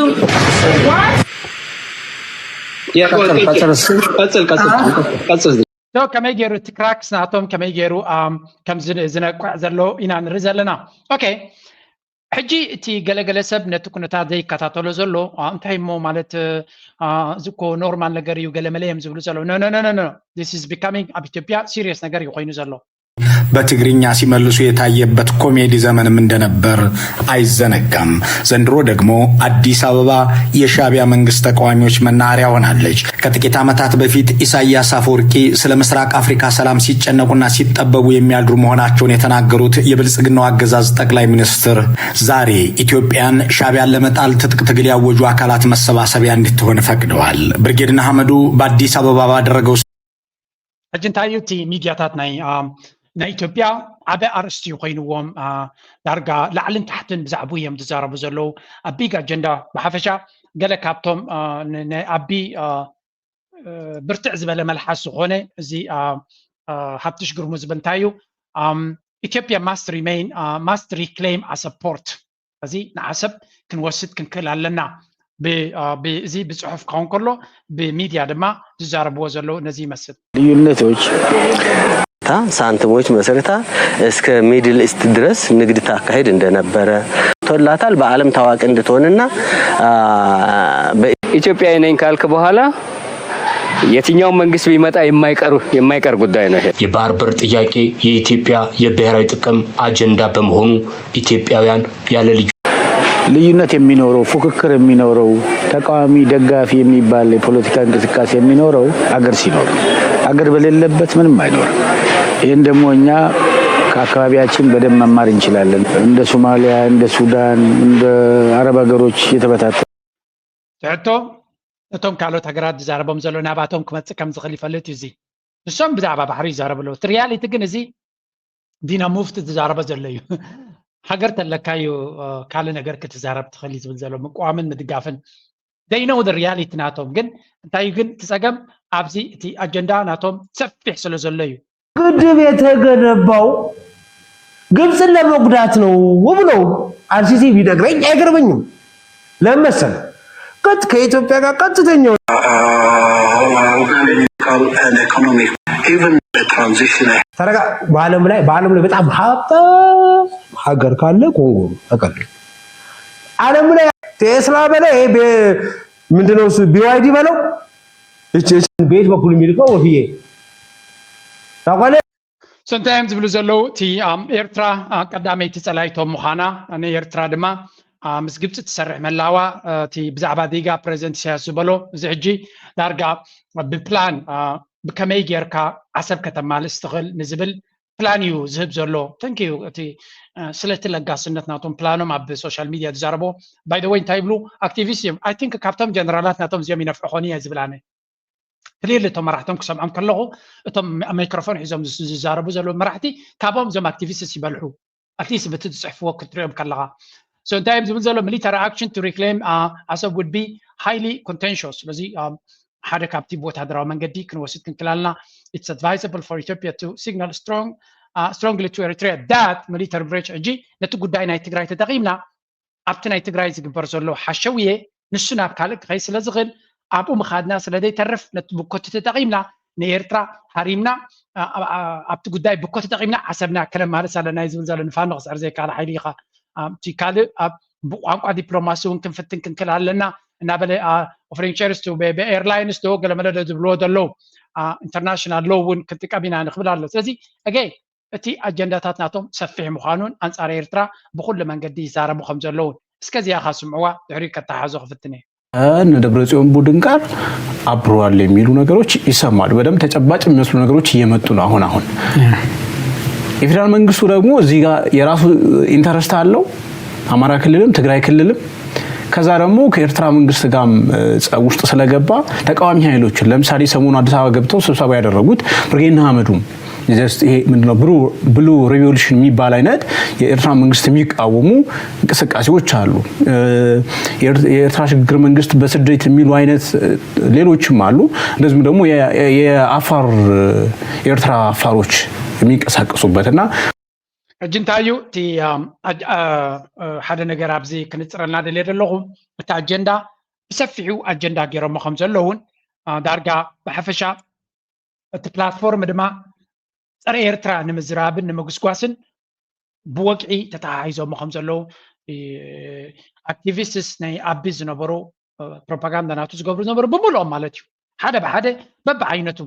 ያ፣ ቀጽል ቀጽል ቀጽል ቀጽል ቀጽል So ከመይ ገይሩ እቲ ክራክስ ናቶም ከመይ ገይሩ ኣም፣ ከም ዝነ- ዝነቅዕ ዘሎ ኢና ንርኢ ዘለና። ኦኬ ሕጂ እቲ ገለገለ ሰብ ነቲ ኩነታት ዘይከታተሎ ዘሎ ኣ፣ እንታይ እሞ ማለት ኣ፣ እዚ እኮ ኖርማል ነገር እዩ ገለመለ እዮም ዝብሉ ዘለዉ no no no no no this is becoming ኣብ ኢትዮጵያ ሲሪየስ ነገር እዩ ኮይኑ ዘሎ። በትግርኛ ሲመልሱ የታየበት ኮሜዲ ዘመንም እንደነበር አይዘነጋም። ዘንድሮ ደግሞ አዲስ አበባ የሻዕቢያ መንግስት ተቃዋሚዎች መናኸሪያ ሆናለች። ከጥቂት ዓመታት በፊት ኢሳያስ አፈወርቂ ስለ ምስራቅ አፍሪካ ሰላም ሲጨነቁና ሲጠበቡ የሚያድሩ መሆናቸውን የተናገሩት የብልጽግናው አገዛዝ ጠቅላይ ሚኒስትር ዛሬ ኢትዮጵያን ሻዕቢያን ለመጣል ትጥቅ ትግል ያወጁ አካላት መሰባሰቢያ እንድትሆን ፈቅደዋል። ብርጌድ ንሓመዱ በአዲስ አበባ ባደረገው ሕጂ እንታይ እዩ እቲ ሚድያታት ናይ ኣም፣ ናይ ኢትዮጵያ ዓበ ኣርእስቲ ኮይንዎም ኣ፣ ዳርጋ ላዕልን ታሕትን ብዛዕቡ እዮም ዝዛረቡ ዘለዉ ኣብ ቢግ ኣጀንዳ ብሓፈሻ ገለ ካብቶም ኣ፣ ን- ናይ ኣቢ ኣ፣ እ፣ ብርትዕ ዝበለ መልሓስ ዝኾነ እዚ ኣ፣ ኣ፣ ሃብትሽ ግርሙ ዝብል እንታይ እዩ ኣም፣ ኢትዮጵያ must remain must reclaim as a port እዚ ንዓሰብ ክንወስድ ክንክእል ኣለና። ብ- አ፣ ብ- እዚ ብፅሑፍ ክኸውን ከሎ ብሚድያ ድማ ዝዛረብዎ ዘለዉ ነዚ ይመስል። ልዩነቶች ሳንቲሞች መስርታ እስከ ሚድል ኢስት ድረስ ንግድ ታካሄድ እንደነበረ ተላታል በዓለም ታዋቂ እንድትሆንና አ፣ በ- ኢትዮጵያዊ ነኝ ካልክ በኋላ የትኛው መንግስት ቢመጣ የማይቀር የማይቀር ጉዳይ ነው ይሄ። የባህር በር ጥያቄ የኢትዮጵያ የብሔራዊ ጥቅም አጀንዳ በመሆኑ ኢትዮጵያውያን ያለ ልዩ ልዩነት የሚኖረው ፉክክር የሚኖረው ተቃዋሚ ደጋፊ የሚባል የፖለቲካ እንቅስቃሴ የሚኖረው አገር ሲኖር አገር በሌለበት ምንም አይኖርም። ይህን ደግሞ እኛ ከአካባቢያችን በደንብ መማር እንችላለን። እንደ ሶማሊያ፣ እንደ ሱዳን፣ እንደ አረብ ሀገሮች የተበታተነ ትሕቶ፣ እቶም ካልኦት ሃገራት ዝዛረቦም ዘሎ ናባቶም ክመፅእ ከም ዝኽእል ይፈልጥ እዩ። እዚ ንሶም ብዛዕባ ባሕሪ ይዛረቡ ኣለዉ። እቲ ሪያሊቲ ግን እዚ ዲና ሙፍቲ ዝዛረቦ ዘሎ እዩ። ሃገር ተለካ እዩ ካልእ ነገር ክትዛረብ ትኽእል እዩ ዝብል ዘሎ ምቅዋምን ምድጋፍን። They know the reality ናቶም። ግን እንታይ እዩ ግን እቲ ፀገም ኣብዚ እቲ ኣጀንዳ ናቶም ሰፊሕ ስለ ዘሎ እዩ። ግድብ የተገነባው ግብፅን ለመጉዳት ነው ብሎ አልሲሲ ቢነግረኝ አይገርመኝም። ለምን መሰለህ? ቀጥ ከኢትዮጵያ ጋር ቀጥተኛው Political and economic, even the transition ተረጋ በዓለም ላይ በዓለም ላይ በጣም ሀብታም ሀገር ካለ ኮንጎ ነው። ተቀል ዓለም ላይ ቴስላ በለ ይሄ ቤ- ምንድነው እሱ ቢዋይዲ በለው እች እች ቤት በኩል የሚልከው ወፍዬ ታውቃለህ? So እንታይ እዮም ዝብሉ ዘለዉ? እቲ ኣም፣ ኤርትራ ኣ፣ ቀዳመይቲ ጸላይቶም ምዃና፣ ንኤርትራ ድማ ኣ፣ ምስ ግብፂ ትሰርሕ መላዋ፣ እ፣ እቲ ብዛዕባ ዲጋ ፕሬዚደንት ኢሳያስ ዝበሎ፣ እዚ ሕጂ ዳርጋ ብፕላን ኣ፣ ብከመይ ጌርካ ዓሰብ ከተማልስ ትኽእል ንዝብል ፕላን እዩ ዝህብ ዘሎ። ተንኪዩ እቲ እ፣ ስለቲ ለጋስነት ናቶም ፕላኖም ኣብ ሶሻል ሚድያ ዝዛረቦ። By the way እንታይ ይብሉ ኣክቲቪስት እዮም። I think ካብቶም ጀነራላት ናቶም እዚኦም ይነፍዑ ኾኑ እየ ዝብል ኣነ። ክሊርሊ እቶም መራሕቶም ክሰምዖም ከለኹ፣ እቶም ማይክሮፎን ሒዞም ዝስ- ዝዛረቡ ዘለዉ መራሕቲ ካብኦም እዞም ኣክቲቪስትስ ይበልሑ። ኣትሊስት በቲ ዝፅሕፍዎ ክትሪኦም ከለኻ። So እንታይ እዮም ዝብል ዘሎ? Military action to reclaim uh, Assab would be highly contentious። ስለዚ um, ሓደ ካብቲ ብወታደራዊ መንገዲ ክንወስድ ክንክላልና፣ it's advisable for Ethiopia to signal strong uh, strongly to Eritrea that military breach። ሕጂ ነቲ ጉዳይ ናይ ትግራይ ተጠቒምና ኣብቲ ናይ ትግራይ ዝግበር ዘሎ ሓሸውየ ንሱ ናብ ካልእ ክኸይ ስለ ዝኽእል ኣብኡ ምኻድና ስለ ዘይተርፍ ነቲ ብኮቲ ተጠቒምና ንኤርትራ ሃሪምና ኣ- ኣ- ኣብቲ ጉዳይ ብኮቲ ተጠቒምና ዓሰብና ከነማልስ ኣለና እዩ ዝብል ዘሎ። ንፋኖ ክስዕር ዘይከኣል ሓይሊ ኢኻ። ኣ፣ እቲ ካልእ ኣብ ብቋንቋ ዲፕሎማሲ እውን ክንፍትን ክንክል ኣለና እናበለ ኦፍሪንግ ሸርስ ብኤርላይንስ ዶ ገለመለ ዶ ዝብልዎ ዘለዉ ኢንተርናሽናል ሎ እውን ክንጥቀም ኢና ንክብል ኣሎ። ስለዚ ኣገይ እቲ ኣጀንዳታት ናቶም ሰፊሕ ምዃኑን ኣንጻር ኤርትራ ብኹሉ መንገዲ ይዛረቡ ከም ዘለውን እስከ እዚኣ ኻስምዕዋ ድሕሪኡ ከተሓዞ ክፍትን እየ። እነ ደብረጽዮን ቡድን ጋር አብረዋል የሚሉ ነገሮች ይሰማሉ። በደንብ ተጨባጭ የሚመስሉ ነገሮች እየመጡ ነው። አሁን አሁን የፌዴራል መንግስቱ ደግሞ እዚህ ጋር የራሱ ኢንተረስት አለው። አማራ ክልልም ትግራይ ክልልም ከዛ ደግሞ ከኤርትራ መንግስት ጋርም እ፣ ጸብ ውስጥ ስለገባ ተቃዋሚ ኃይሎችን ለምሳሌ ሰሞኑ አዲስ አበባ ገብተው ስብሰባ ያደረጉት ብርጌድ ንሓመዱም just ይሄ ምንድነው ብሉ ብሉ ሪቮሉሽን የሚባል አይነት የኤርትራ መንግስት የሚቃወሙ እንቅስቃሴዎች አሉ። እ፣ የኤር- የኤርትራ ሽግግር መንግስት በስደት የሚሉ አይነት እ፣ ሌሎችም አሉ። እንደዚሁም ደግሞ የ- የ- የአፋር እ፣ የኤርትራ አፋሮች የሚንቀሳቀሱበት እና ሕጂ እንታይ እዩ እቲ ኣም፣ ኣጅ- ኣ፣ እ፣ ሓደ ነገር ኣብዚ ክንፅረልና ደልየ ዘለኹ እቲ ኣጀንዳ ብሰፊሑ ኣጀንዳ ገይሮሞ ከም ዘለውን ኣ፣ ዳርጋ ብሓፈሻ እቲ ፕላትፎርም ድማ ፀረ ኤርትራ ንምዝራብን ንምጉስጓስን ብወግዒ ተተሓሒዞሞ ከም ዘለዉ እ፣ ኣክቲቪስትስ ናይ ኣቢ ዝነበሩ እ፣ ፕሮፓጋንዳ ናቱ ዝገብሩ ዝነበሩ ብምልኦም ማለት እዩ ሓደ ብሓደ በብዓይነቱ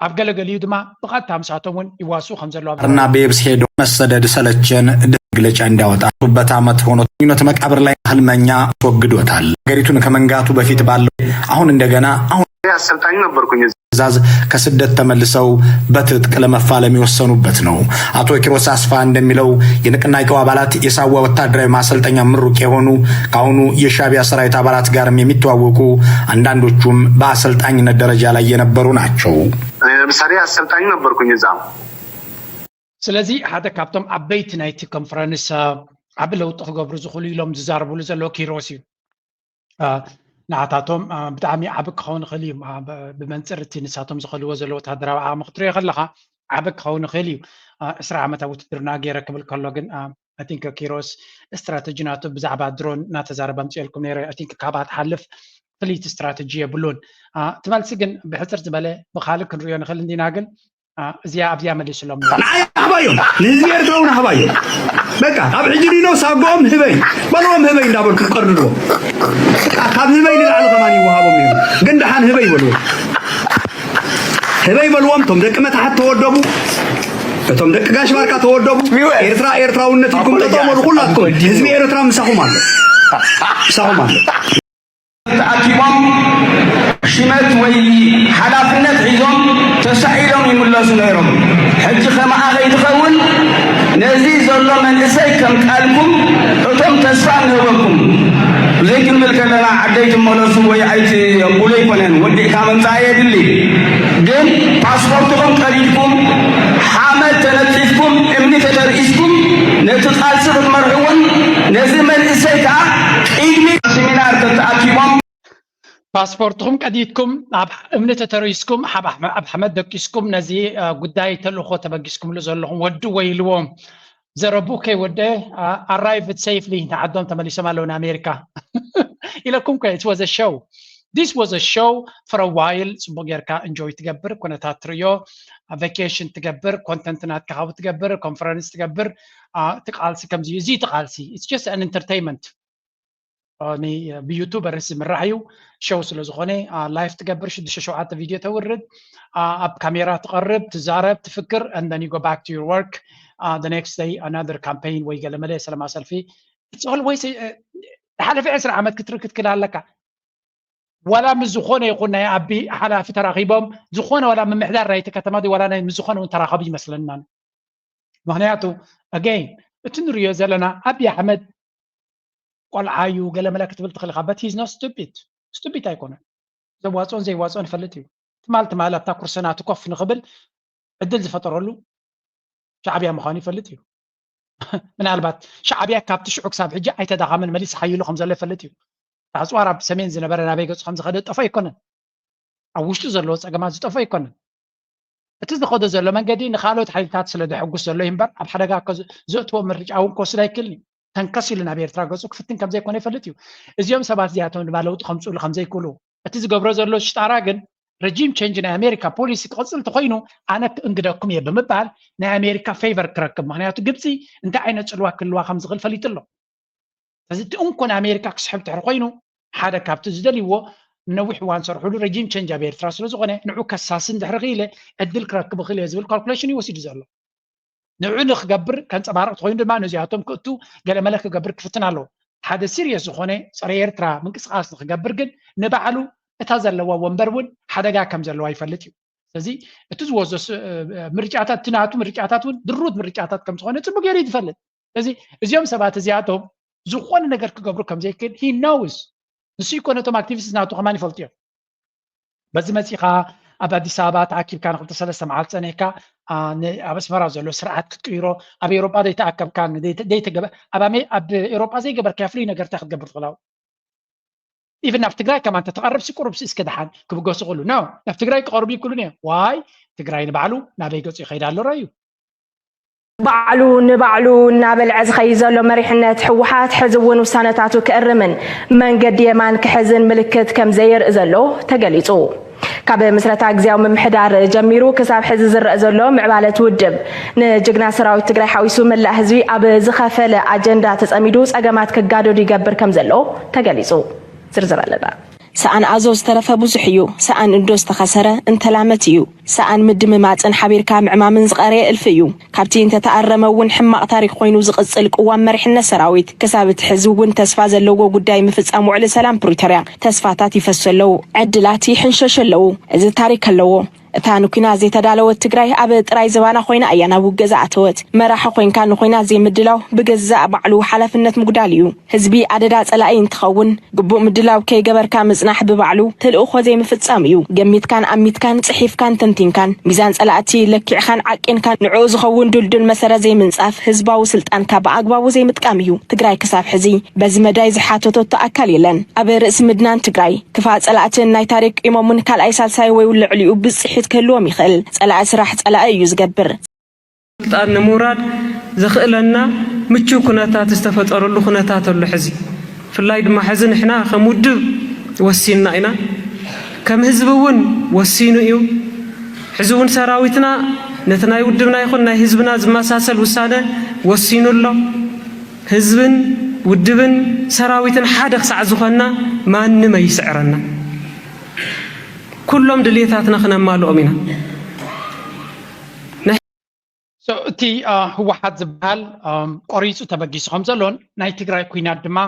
ኣብ ገለገሊኡ ድማ ብቐጥታ ምስኣቶም እውን ይዋስኡ ከም ዘለዉ ኣብ እና በየብስ ሄዶ መሰደድ ሰለቸን መግለጫ እንዲያወጣ በት ዓመት ሆኖ ነት መቃብር ላይ ህልመኛ አስወግዶታል። ሀገሪቱን ከመንጋቱ በፊት ባለው አሁን እንደገና አሁን አሰልጣኝ ነበርኩኝ። ትእዛዝ ከስደት ተመልሰው በትጥቅ ለመፋለም የወሰኑበት ነው። አቶ ኪሮስ አስፋ እንደሚለው የንቅናቄው አባላት የሳዋ ወታደራዊ ማሰልጠኛ ምሩቅ የሆኑ ከአሁኑ የሻቢያ ሰራዊት አባላት ጋርም የሚተዋወቁ አንዳንዶቹም በአሰልጣኝነት ደረጃ ላይ የነበሩ ናቸው። ለምሳሌ አሰልጣኝ ነበርኩኝ እዛ ስለዚ ሓደ ካብቶም ዓበይቲ ናይቲ ኮንፈረንስ ኣ፣ ዓቢ ለውጢ ክገብሩ ዝኽእሉ ኢሎም ዝዛረብሉ ዘለዉ ኪሮስ እዩ። ኣ፣ ንዓታቶም ኣ፣ ብጣዕሚ ዓቢ ክኸውን ይኽእል እዩ። ኣ፣ ብ- ብመንፅር እቲ ንሳቶም ዝኸልዎ ዘለዉ ወታደራዊ ዓቕሚ ክትሪኦ ከለኻ ዓቢ ክኸውን ይኽእል እዩ። ኣ፣ ዕስራ ዓመት ኣብ ውትድርና ገይረ ክብል ከሎ ግን ኣ፣ I think ኪሮስ ስትራተጂ ናቱ ብዛዕባ ድሮን እናተዛረበ ኣምፅኤልኩም ነይረ። I think ካብኣ ትሓልፍ ፍልይቲ ስትራተጂ የብሉን። ኣ፣ እቲ መልሲ ግን ብሕፅር ዝበለ ብካልእ ክንሪኦ ንኽእል እንዲና ግን ኣ፣ እዚኣ ኣብዚኣ መሊስሎም። ንዓይ ኣኽባዮም ንህዝቢ ኤርትራ እውን ኣኽባዮም በቃ ካብ ሕጂ ዲኖ ሳጎኦም ህበይ በልዎም ህበይ እንዳበልኩም ቀርድድዎም በቃ ካብ ህበይ ንላዕሊ ከማን ይወሃቦም እዮም ግን ደሓን ህበይ በልዎም ህበይ በልዎም እቶም ደቂ መታሕት ተወደቡ እቶም ደቂ ጋሽ ባርካ ተወደቡ ኤርትራ ኤርትራውነት ኢልኩም ጠጠው በሉ ኩላትኩም ህዝቢ ኤርትራ ምሳኹም ኣሎ ምሳኹም ኣሎ ተኣኪቦም ሽመት ወይ ሓላፍነት ሒዞም ተሳኢሎም ይምለሱ ነይሮም። ሕጂ ከማኣ ከይትኸውን እዚ ዘሎ መንእሰይ ከም ቃልኩም እቶም ተስፋ ንህበኩም። ብዘይ ክንብል ከለና ዓደይ ትመለሱ ወይ ኣይትብሉ ኣይኮነን፣ ወዲእካ ምምፃእ የድሊ። ግን ፓስፖርትኹም ቀዲድኩም፣ ሓመድ ተነፂፍኩም፣ እምኒ ተተርኢስኩም፣ ነቲ ቃልሲ ክትመርሕዎን ነዚ መንእሰይ ከዓ ቅድሚ ሲሚናር ተተኣኪቦም ፓስፖርትኹም ቀዲድኩም፣ ኣብ እምኒ ተተርኢስኩም፣ ኣብ ሓመድ ደቂስኩም፣ ነዚ ጉዳይ ተልእኾ ተበጊስኩምሉ ዘለኹም ወዲ ወይልዎም። ዘረቡ ከይወደ arrived safely ንዓዶም ተመሊሶም ኣለዉ ንኣሜሪካ ኢለኩም ከ it was a show. This was a show for a while. ጽቡቅ ጌርካ enjoy ትገብር፣ ኩነታት ትርእዮ፣ vacation ትገብር፣ content ናትካ ካብኡ ትገብር፣ conference ትገብር። እቲ ቃልሲ ከምዚ እዩ። እዚ እቲ ቃልሲ it's just an entertainment። ብዩቱበርስ ዝምራሕ እዩ። ሾው ስለ ዝኾነ live ትገብር፣ ሽዱሽተ ሸውዓተ ቪድዮ ተውርድ፣ ኣብ ካሜራ ትቐርብ፣ ትዛረብ፣ ትፍክር፣ and then you go back to your work the next day, another campaign ወይ ገለመለ ሰላማ ሰልፊ። It's always ዝሓለፈ ዕስራ ዓመት ክትርኢ ክትክል ኣለካ። ዋላ ምስ ዝኾነ ይኹን ናይ ኣቢ ሓላፊ ተራኺቦም ዝኾነ ዋላ ምምሕዳር ናይቲ ከተማ ዋላ ናይ ምስ ዝኾነ እውን ተራኸቡ ይመስለና። ምክንያቱ again እቲ ንሪኦ ዘለና ኣቢ ኣሕመድ ቆልዓ እዩ ገለመለ ክትብል ትኽእል ኢኻ but he's not stupid. Stupid ኣይኮነን። ዘዋፅኦን ዘይዋፅኦን ይፈልጥ እዩ። ትማል ትማል ኣብታ ኩርሲ ናቱ ኮፍ ንኽብል ዕድል ዝፈጠረሉ ሻዕብያ ምዃኑ ይፈልጥ እዩ። ምናልባት ሻዕብያ ካብቲ ሽዑ ክሳብ ሕጂ ኣይተዳኸመን፣ መሊስ ሓይሉ ከም ዘሎ ይፈልጥ እዩ። ኣፅዋር ኣብ ሰሜን ዝነበረ ናበይ ገፁ ከም ዝኸደ ዝጠፍኦ ኣይኮነን። ኣብ ውሽጡ ዘለዎ ፀገማት ዝጠፍኦ ኣይኮነን። እቲ ዝኸዶ ዘሎ መንገዲ ንካልኦት ሓይልታት ስለ ዘሐጉስ ዘሎ እዩ እምበር ኣብ ሓደጋ ዘእትዎ ምርጫ እውን ክወስድ ኣይክእልን እዩ። ተንከስ ኢሉ ናብ ኤርትራ ገፁ ክፍትን ከም ዘይኮነ ይፈልጥ እዩ። እዚኦም ሰባት እዚኣቶም ድማ ለውጢ ከምፅእሉ ከም ዘይክእሉ እቲ ዝገብሮ ዘሎ ሽጣራ ግን regime change ናይ ኣሜሪካ ፖሊሲ ክቕፅል እንተኮይኑ ኣነ ክእንግደኩም እየ ብምባል ናይ ኣሜሪካ favor ክረክብ። ምክንያቱ ግብፂ እንታይ ዓይነት ፅልዋ ክህልዋ ከም ዝኽእል ፈሊጡ ኣሎ። ስለዚ እቲ እንኮ ንኣሜሪካ ክስሕብ ድሕሪ ኮይኑ ሓደ ካብቲ ዝደልይዎ ንነዊሕ እዋን ዝሰርሕሉ regime change ኣብ ኤርትራ ስለ ዝኾነ ንዑ ከሳሲ እንድሕሪ ክኢለ ዕድል ክረክብ እኽእል እየ ዝብል calculation እዩ ወሲዱ ዘሎ። ንዑ ንክገብር ከንፀባርቕ ተኮይኑ ድማ ነዚኣቶም ክእቱ ገለመለ ክገብር ክፍትን ኣለዎ። ሓደ serious ዝኾነ ፀረ ኤርትራ ምንቅስቃስ ንክገብር ግን ንባዕሉ እታ ዘለዋ ወንበር እውን ሓደጋ ከም ዘለዋ ይፈልጥ እዩ። ስለዚ እቲ ዝወስዶ ምርጫታት እቲ ናቱ ምርጫታት እውን ድሩት ምርጫታት ከም ዝኾነ ፅቡቅ ገይሩ እዩ ዝፈልጥ። ስለዚ እዚኦም ሰባት እዚኣቶም ዝኾነ ነገር ክገብሩ ከም ዘይክእል he knows። ንሱ ይኮነ እቶም activists ናቱ ከማን ይፈልጡ እዮም። በዚ መፂኻ ኣብ ኣዲስ ኣበባ ተኣኪብካ ንክልተ ሰለስተ መዓልቲ ፀኒሕካ ኣብ ኣስመራ ዘሎ ስርዓት ክትቅይሮ ኣብ ኤውሮጳ ዘይተኣከብካ ዘይተገበ ኣብ ኤውሮጳ ዘይገበርካዮ ፍሉይ ነገር እንታይ ክትገብር ትኽእል? Even ናብ ትግራይ ከማን ተተቐርብሲ ቁሩብሲ እስከ ደሓን ክብገሱ ክእሉ no ናብ ትግራይ ክቐርቡ ይክእሉን እዮም። ዋይ ትግራይ ንባዕሉ ናበይ ገፁ ይኸይድ ኣሎ ረዩ። ባዕሉ ንባዕሉ እናበልዐ ዝኸይድ ዘሎ መሪሕነት ህወሓት ሕዚ እውን ውሳነታቱ ክእርምን መንገዲ የማን ክሕዝን ምልክት ከም ዘየርኢ ዘሎ ተገሊፁ። ካብ ምስረታ ግዝያዊ ምምሕዳር ጀሚሩ ክሳብ ሕዚ ዝረአ ዘሎ ምዕባለ እቲ ውድብ ንጅግና ሰራዊት ትግራይ ሓዊሱ መላእ ህዝቢ ኣብ ዝኸፈለ ኣጀንዳ ተፀሚዱ ፀገማት ክጋደዱ ይገብር ከም ዘሎ ተገሊፁ። ዝርዝር ኣለና። ሰኣን ኣዞ ዝተረፈ ብዙሕ እዩ። ሰኣን እዶ ዝተኸሰረ እንተላመት እዩ። ሰኣን ምድምማፅን ሓቢርካ ምዕማምን ዝቐረየ እልፊ እዩ። ካብቲ እንተተኣረመ እውን ሕማቕ ታሪክ ኮይኑ ዝቕፅል ቅዋም መሪሕነት ሰራዊት ክሳብ እቲ ሕዚ እውን ተስፋ ዘለዎ ጉዳይ ምፍፃም ውዕሊ ሰላም ፕሪቶርያ ተስፋታት ይፈሱ ኣለዉ። ዕድላት ይሕንሸሹ ኣለዉ። እዚ ታሪክ ኣለዎ። እታ ንኲናት ዘይተዳለወት ትግራይ ኣብ ጥራይ ዝባና ኮይና እያ ናብ ውግእ ዝኣተወት። መራሒ ኮይንካ ንኹናት ዘይምድላው ብገዛእ ባዕሉ ሓላፍነት ምጉዳል እዩ። ህዝቢ ኣደዳ ጸላኢ እንትኸውን ግቡእ ምድላው ከይገበርካ ምጽናሕ ብባዕሉ ተልእኾ ዘይምፍጻም እዩ። ገሚትካን ኣሚትካን ጽሒፍካን ተንቲንካን ሚዛን ጸላእቲ ለኪዕካን ዓቂንካን ንዕኡ ዝኸውን ድልዱል መሰረት ዘይምንጻፍ ህዝባዊ ስልጣንካ ብኣግባቡ ዘይምጥቃም እዩ። ትግራይ ክሳብ ሕዚ በዚ መዳይ ዝሓተተቶ ኣካል የለን። ኣብ ርእሲ ምድናን ትግራይ ክፋእ ጸላእትን ናይ ታሪክ ቂሞምን ካልኣይ ሳልሳይ ወይ ልዕሊኡ ብጽሒት ክህልዎም ይኽእል። ጸላኢ ስራሕ ጸላኢ እዩ ዝገብር። ስልጣን ንምውራድ ዘኽእለና ምቹው ኩነታት ዝተፈጠረሉ ኩነታት ኣሎ ሕዚ። ብፍላይ ድማ ሕዚ ንሕና ከም ውድብ ወሲንና ኢና። ከም ህዝቢ እውን ወሲኑ እዩ። ሕዚ እውን ሰራዊትና ነቲ ናይ ውድብና ይኹን ናይ ህዝብና ዝመሳሰል ውሳነ ወሲኑ ኣሎ። ህዝብን ውድብን ሰራዊትን ሓደ ክሳዕ ዝኾንና ማንም ኣይስዕረና። ኩሎም ድልየታትና ክነማልኦም ኢና። እቲ ህወሓት ዝበሃል ቆሪፁ ተበጊሱ ከም ዘሎን ናይ ትግራይ ኩናት ድማ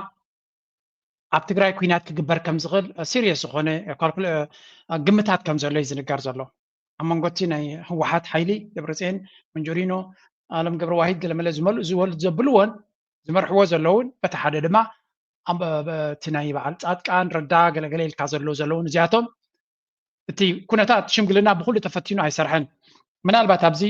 ኣብ ትግራይ ኩናት ክግበር ከም ዝኽእል serious ዝኾነ ግምታት ከም ዘሎ እዩ ዝንገር ዘሎ። ኣብ መንጎ እቲ ናይ ህወሓት ሓይሊ ደብረፅዮን መንጆሪኖ ኣለም ገብረ ዋሂድ ገለመለ ዝመልኡ ዝበሉ ዘብልዎን ዝመርሕዎ ዘለውን በቲ ሓደ ድማ እቲ ናይ በዓል ፃድቃን ረዳ ገለገለ ኢልካ ዘሎ ዘለውን እዚኣቶም እቲ ኩነታት ሽምግልና ብኩሉ ተፈቲኑ ኣይሰርሐን። ምናልባት ኣብዚ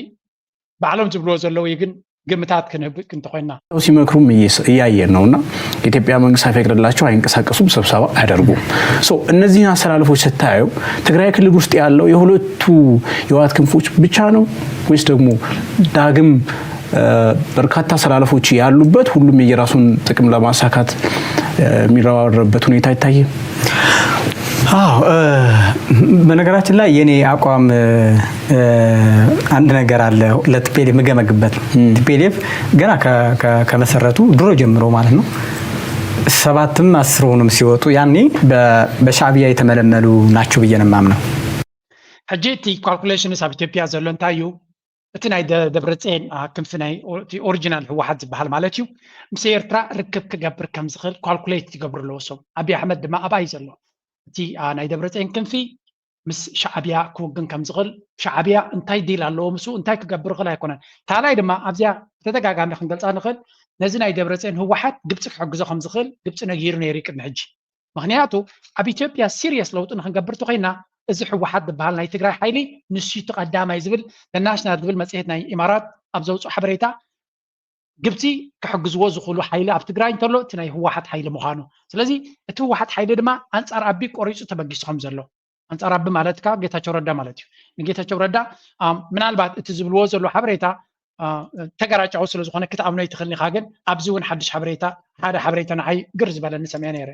ባዕሎም ዝብልዎ ዘለዉ ግን ግምታት ክንህብ እንተኮይና ሲመክሩም እያየን ነውና የኢትዮጵያ መንግስት ሳይፈቅድላቸው አይንቀሳቀሱም፣ ስብሰባ አያደርጉም። እነዚህን አሰላለፎች ስታየው ትግራይ ክልል ውስጥ ያለው የሁለቱ የህወሓት ክንፎች ብቻ ነው ወይስ ደግሞ ዳግም በርካታ አሰላለፎች ያሉበት ሁሉም የየራሱን ጥቅም ለማሳካት የሚረባረብበት ሁኔታ አይታይም? አዎ፣ በነገራችን ላይ የኔ አቋም አንድ ነገር አለ። ለቲፒኤልኤፍ የምገመግበት ቲፒኤልኤፍ ገና ከመሰረቱ ድሮ ጀምሮ ማለት ነው ሰባትም አስር ሆኑም ሲወጡ ያኔ በሻዕብያ የተመለመሉ ናቸው ብዬ ነው የማምነው። ሕጂ እቲ ካልኩሌሽንስ ኣብ ኢትዮጵያ ዘሎ እንታይ እዩ? እቲ ናይ ደብረፅኤን ክንፊ ናይ ኦሪጂናል ህወሓት ዝበሃል ማለት እዩ ምስ ኤርትራ ርክብ ክገብር ከም ዝኽእል ካልኩሌት ይገብሩ ኣለዎ እሶም። ኣብይ ኣሕመድ ድማ ኣብኣ እዩ ዘሎ። እቲ ናይ ደብረፅኤን ክንፊ ምስ ሻዕብያ ክውግን ከም ዝኽእል፣ ሻዕብያ እንታይ ዲል ኣለዎ ምስኡ እንታይ ክገብር ይኽእል ኣይኮነን። ካልኣይ ድማ ኣብዚኣ ብተደጋጋሚ ክንገልፃ ንኽእል ነዚ ናይ ደብረፅኤን ህወሓት ግብፂ ክሕግዞ ከም ዝኽእል ግብፂ ነጊሩ ነይሩ እዩ ቅድሚ ሕጂ። ምክንያቱ ኣብ ኢትዮጵያ ሲሪየስ ለውጢ ንክንገብር ተኮይና እዚ ህወሓት ዝበሃል ናይ ትግራይ ሓይሊ ንሱ እቲ ቀዳማይ ዝብል ናሽናል ዝብል መፅሄት ናይ ኢማራት ኣብ ዘውፅኦ ሓበሬታ ግብፂ ክሕግዝዎ ዝኽእሉ ሓይሊ ኣብ ትግራይ እንተሎ እቲ ናይ ህወሓት ሓይሊ ምዃኑ። ስለዚ እቲ ህወሓት ሓይሊ ድማ ኣንፃር ኣቢ ቆሪፁ ተበጊሱ ከም ዘሎ ኣንፃር ኣቢ ማለት ከዓ ጌታቸው ረዳ ማለት እዩ። ንጌታቸው ረዳ ምናልባት እቲ ዝብልዎ ዘሎ ሓበሬታ ተገራጫዊ ስለዝኾነ ክትኣምኖ ይትኽእል ኢኻ። ግን ኣብዚ እውን ሓድሽ ሓበሬታ ሓደ ሓበሬታ ንዓይ ግር ዝበለኒ ሰሚዐ ነይረ።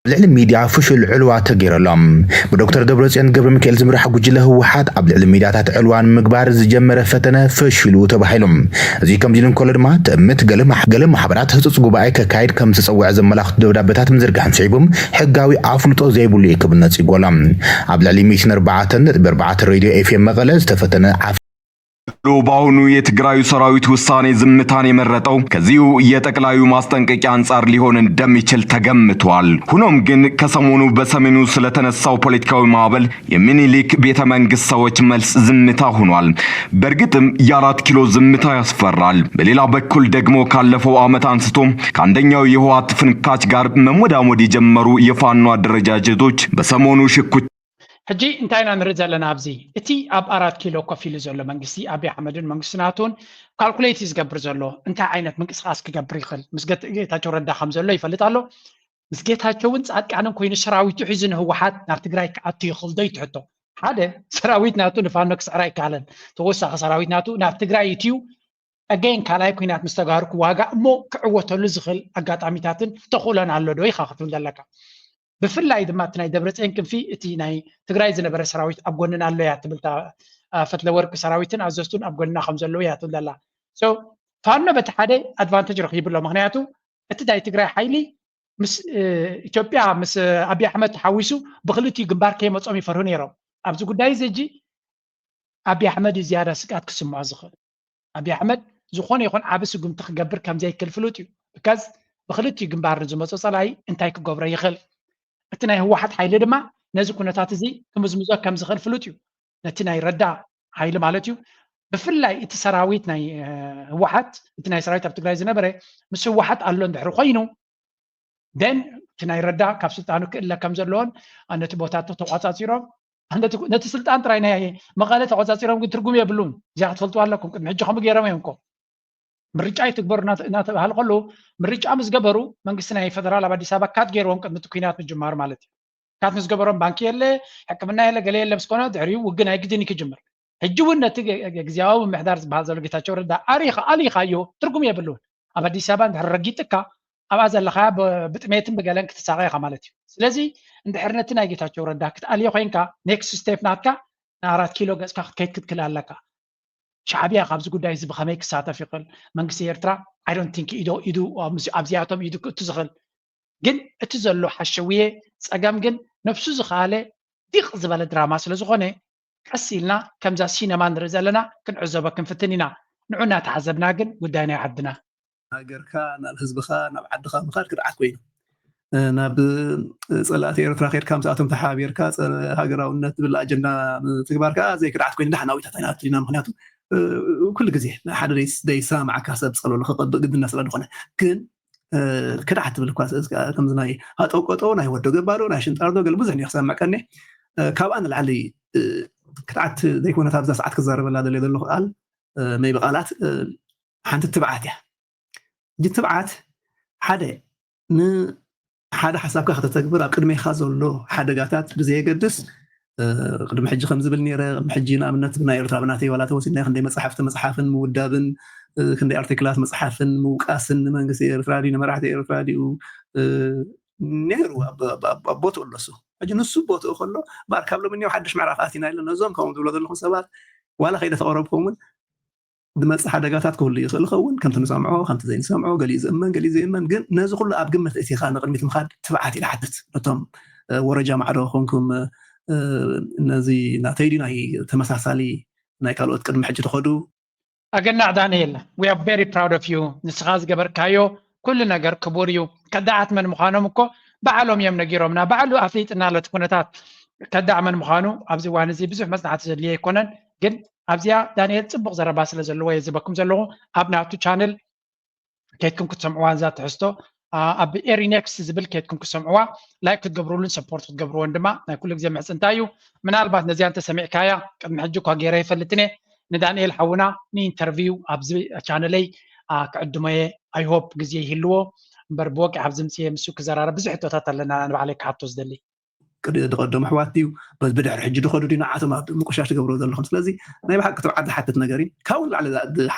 ኣብ ልዕሊ ሚድያ ፍሹል ዕልዋ ተገይሩ ኣሎ። ብዶክተር ደብረፅዮን ገብረሚካኤል ዝምራሕ ጉጅለ ህወሓት ኣብ ልዕሊ ሚድያታት ዕልዋ ንምግባር ዝጀመረ ፈተነ ፈሺሉ ተባሂሉ። እዚ ከምዚ ኢሉ እንከሎ ድማ ትእምት ገለ ማሕበራት ህፁፅ ጉባኤ ከካይድ ከም ዝፀወዐ ዘመላኽቱ ደብዳቤታት ምዝርጋሕን ስዒቡ ሕጋዊ ኣፍልጦ ዘይብሉ እዩ ክብል ነፂጉ ኣሎ። ኣብ ልዕሊ ሚሽን ኣርባዕተ ነጥቢ ኣርባዕተ ሬድዮ ኤፍኤም መቐለ ዝተፈተነ ዓፍ ሎ በአሁኑ የትግራዩ ሰራዊት ውሳኔ ዝምታን የመረጠው ከዚሁ የጠቅላዩ ማስጠንቀቂያ አንጻር ሊሆን እንደሚችል ተገምቷል። ሆኖም ግን ከሰሞኑ በሰሜኑ ስለተነሳው ፖለቲካዊ ማዕበል የሚኒሊክ ቤተ መንግስት ሰዎች መልስ ዝምታ ሆኗል። በእርግጥም የአራት ኪሎ ዝምታ ያስፈራል። በሌላ በኩል ደግሞ ካለፈው ዓመት አንስቶ ከአንደኛው የህወሓት ፍንካች ጋር መሞዳሞድ የጀመሩ የፋኖ አደረጃጀቶች በሰሞኑ ሽኩቻ ሕጂ እንታይ ኢና ንርኢ ዘለና ኣብዚ? እቲ ኣብ ኣራት ኪሎ ኮፍ ኢሉ ዘሎ መንግስቲ ኣብይ ኣሕመድን መንግስቲ ናቱን ካልኩሌት እዩ ዝገብር ዘሎ። እንታይ ዓይነት ምንቅስቃስ ክገብር ይኽእል? ምስ ጌታቸው ረዳ ከም ዘሎ ይፈልጥ ኣሎ። ምስ ጌታቸውን ፃድቃንን ኮይኑ ሰራዊቱ ሒዙ ንህወሓት ናብ ትግራይ ክኣቱ ይኽእል ዶ ይትሕቶ። ሓደ ሰራዊት ናቱ ንፋኖ ክስዕር ኣይከኣለን። ተወሳኺ ሰራዊት ናቱ ናብ ትግራይ እትዩ ኣገይን ካልኣይ ኩናት ምስ ተጋሩ ክዋጋእ እሞ ክዕወተሉ ዝኽእል ኣጋጣሚታትን ተኽእሎን ኣሎ ዶ ኢኻ ክትብል ዘለካ። ብፍላይ ድማ እቲ ናይ ደብረፅዮን ክንፊ እቲ ናይ ትግራይ ዝነበረ ሰራዊት ኣብ ጎንና ኣሎ እያ ትብል ፈትለወርቂ ሰራዊትን ኣዘዝቱን ኣብ ጎንና ከም ዘለዉ እያ ትብል ዘላ። ፋኖ በቲ ሓደ ኣድቫንቴጅ ረኺቡ ኣሎ። ምክንያቱ እቲ ናይ ትግራይ ሓይሊ ምስ ኢትዮጵያ ምስ ኣብይ ኣሕመድ ተሓዊሱ ብክልቲኡ ግንባር ከይመፆም ይፈርሁ ነይሮም። ኣብዚ ጉዳይ እዚ ሕጂ ኣብይ ኣሕመድ እዩ ዝያዳ ስግኣት ክስምዖ ዝኽእል። ኣብይ ኣሕመድ ዝኾነ ይኹን ዓቢ ስጉምቲ ክገብር ከም ዘይክእል ፍሉጥ እዩ። ብካዝ ብክልቲኡ ግንባር ንዝመፆ ፀላኢ እንታይ ክገብሮ ይኽእል። እቲ ናይ ህወሓት ሓይሊ ድማ ነዚ ኩነታት እዚ ክምዝምዞ ከም ዝኽእል ፍሉጥ እዩ። ነቲ ናይ ረዳ ሓይሊ ማለት እዩ። ብፍላይ እቲ ሰራዊት ናይ ህወሓት እቲ ናይ ሰራዊት ኣብ ትግራይ ዝነበረ ምስ ህወሓት ኣሎ እንድሕሪ ኮይኑ ደን እቲ ናይ ረዳ ካብ ስልጣኑ ክእለ ከም ዘለዎን ነቲ ቦታቶ ተቋፃፂሮም ነቲ ስልጣን ጥራይ ናይ መቐለ ተቆፃፂሮም ግን ትርጉም የብሉን። እዚኣ ክትፈልጡ ኣለኩም። ቅድሚ ሕጂ ከምኡ ገይሮም እዮም እኮ ምርጫ ይትግበሩ እናተባሃሉ ከለዉ ምርጫ ምስ ገበሩ መንግስቲ ናይ ፈደራል ኣብ ኣዲስ ኣበባ ካት ገይርዎም ቅድሚ እቲ ኩናት ምጅማሩ ማለት እዩ። ካት ምስ ገበሮም ባንኪ የለ፣ ሕክምና የለ፣ ገለ የለ ምስ ኮነ ድሕሪኡ ውግእ ናይ ግድን እዩ ክጅምር። ሕጂ እውን ነቲ ግዝያዊ ምምሕዳር ዝበሃል ዘሎ ጌታቸው ረዳ ኣሪኻ ኣሊኻዮ ትርጉም የብሉን። ኣብ ኣዲስ ኣበባ እንድሕር ረጊጥካ ኣብኣ ዘለኻያ ብጥሜትን ብገለን ክትሳቐ ኢኻ ማለት እዩ። ስለዚ እንድሕር ነቲ ናይ ጌታቸው ረዳ ክትኣልዮ ኮይንካ ኔክስት ስቴፕ ናትካ ንኣራት ኪሎ ገፅካ ክትከይድ ክትክል ኣለካ። ሻዕብያ ካብዚ ጉዳይ እዚ ብኸመይ ክሳተፍ ይኽእል? መንግስቲ ኤርትራ I don't think ኢዶ ኢዱ ኣብዚኣቶም ኢዱ ክእቱ ዝኽእል ግን እቲ ዘሎ ሓሸውየ ፀገም ግን ነብሱ ዝኸኣለ ዲቕ ዝበለ ድራማ ስለ ዝኾነ ቀስ ኢልና ከምዛ ሲነማ ንርኢ ዘለና ክንዕዘቦ ክንፍትን ኢና። ንዑ እናተዓዘብና ግን ጉዳይ ናይ ዓድና ሃገርካ ናብ ህዝብኻ ናብ ዓድኻ ምኻድ ክድዓት ኮይኑ ናብ ፀላእቲ ኤርትራ ከድካ ምስኣቶም ተሓባቢርካ ፀረ ሃገራውነት ዝብል ኣጀንዳ ምትግባር ከዓ ዘይክድዓት ኮይኑ ዳሕናዊታት ኣይንኣቱን ኢና። ምክንያቱ ኩሉ ግዜ ሓደ ደይሰማዕካ ሰብ ፀለሉ ክቐብእ ግድና ስለ ዝኾነ ግን ክዳሕ ትብል እኳ ከምዚ ናይ ሃጠውቀጠው ናይ ወዶ ገባዶ ናይ ሽንጣርዶ ገለ ብዙሕ ክሰምዕ ቀኒ ካብኣ ንላዕሊ ክትዓት ዘይኮነት ኣብዛ ሰዓት ክዛረበላ ደለ ዘለኹ ቃል መይቢ ቃላት ሓንቲ ትብዓት እያ። እጅ ትብዓት ሓደ ንሓደ ሓሳብካ ከተተግብር ኣብ ቅድሜኻ ዘሎ ሓደጋታት ብዘየገድስ ቅድሚ ሕጂ ከም ዝብል ነረ ቅድሚ ሕጂ ንኣብነት ብናይ ኤርትራ ብናተይ ዋላ ተወሲድና ክንደይ መፅሓፍቲ መፅሓፍን ምውዳብን ክንደይ ኣርቲክላት መፅሓፍን ምውቃስን ንመንግስቲ ኤርትራ ድዩ ንመራሕቲ ኤርትራ ድዩ ነይሩ ኣብ ቦትኡ ኣለሱ ሕጂ ንሱ ቦትኡ ከሎ ባር ካብ ሎሚ እኒኦ ሓድሽ ምዕራፍ ኣቲና ኢለ ነዞም ከምኡ ዝብሎ ዘለኹም ሰባት ዋላ ከይደ ተቐረብኩም እውን ዝመፅእ ሓደጋታት ክህሉ ይኽእል ይኸውን ከምቲ ንሰምዖ ከምቲ ዘይንሰምዖ ገሊኡ ዝእመን ገሊኡ ዘይእመን ግን ነዚ ኩሉ ኣብ ግምት እቲ ኻ ንቅድሚት ምኻድ ትብዓት ኢለ ሓትት ነቶም ወረጃ ማዕዶ ኮንኩም ነዚ ናተይ ድዩ ናይ ተመሳሳሊ ናይ ካልኦት ቅድሚ ሕጂ ትኸዱ ኣገናዕ ዳንኤል we are very proud of you ንስኻ ዝገበርካዮ ኩሉ ነገር ክቡር እዩ ከዳዓት መን ምዃኖም እኮ ባዕሎም እዮም ነጊሮምና ባዕሉ ኣፍሊጥና ለቲ ኩነታት ከዳዕ መን ምዃኑ ኣብዚ እዋን እዚ ብዙሕ መፅናዕቲ ዘድልዮ ኣይኮነን ግን ኣብዚኣ ዳንኤል ፅቡቅ ዘረባ ስለ ዘለዎ የዝበኩም ዘለኹ ኣብ ናቱ ቻነል ከይድኩም ክትሰምዕዋ እዛ ትሕዝቶ ኣብ ኤሪኔክስ ዝብል ከይድኩም ክትሰምዕዋ ላይክ ክትገብሩሉን ሰፖርት ክትገብርዎን ድማ ናይ ኩሉ ግዜ ምሕፅንታ እዩ ምናልባት ነዚኣ እንተሰሚዕካያ ቅድሚ ሕጂ እኳ ገይረ ይፈልጥን እየ ንዳንኤል ሓውና ንኢንተርቪው ኣብዚ ቻነለይ ክዕድሞ እየ ኣይሆፕ ግዜ ይህልዎ እምበር ብወቂ ኣብ ዝምፅየ ምስ ክዘራረብ ብዙሕ ሕቶታት ኣለና ንባዕለይ ክሓቶ ዝደሊ ድቐደሙ ኣሕዋት ድዩ በዚ ብድሕሪ ሕጂ ድኸዱ ድዩ ንዓቶም ኣብ ምቁሻሽ ትገብርዎ ዘለኹም ስለዚ ናይ ብሓቂ ትብዓት ዝሓትት ነገር እዩ ካብኡ ንላዕሊ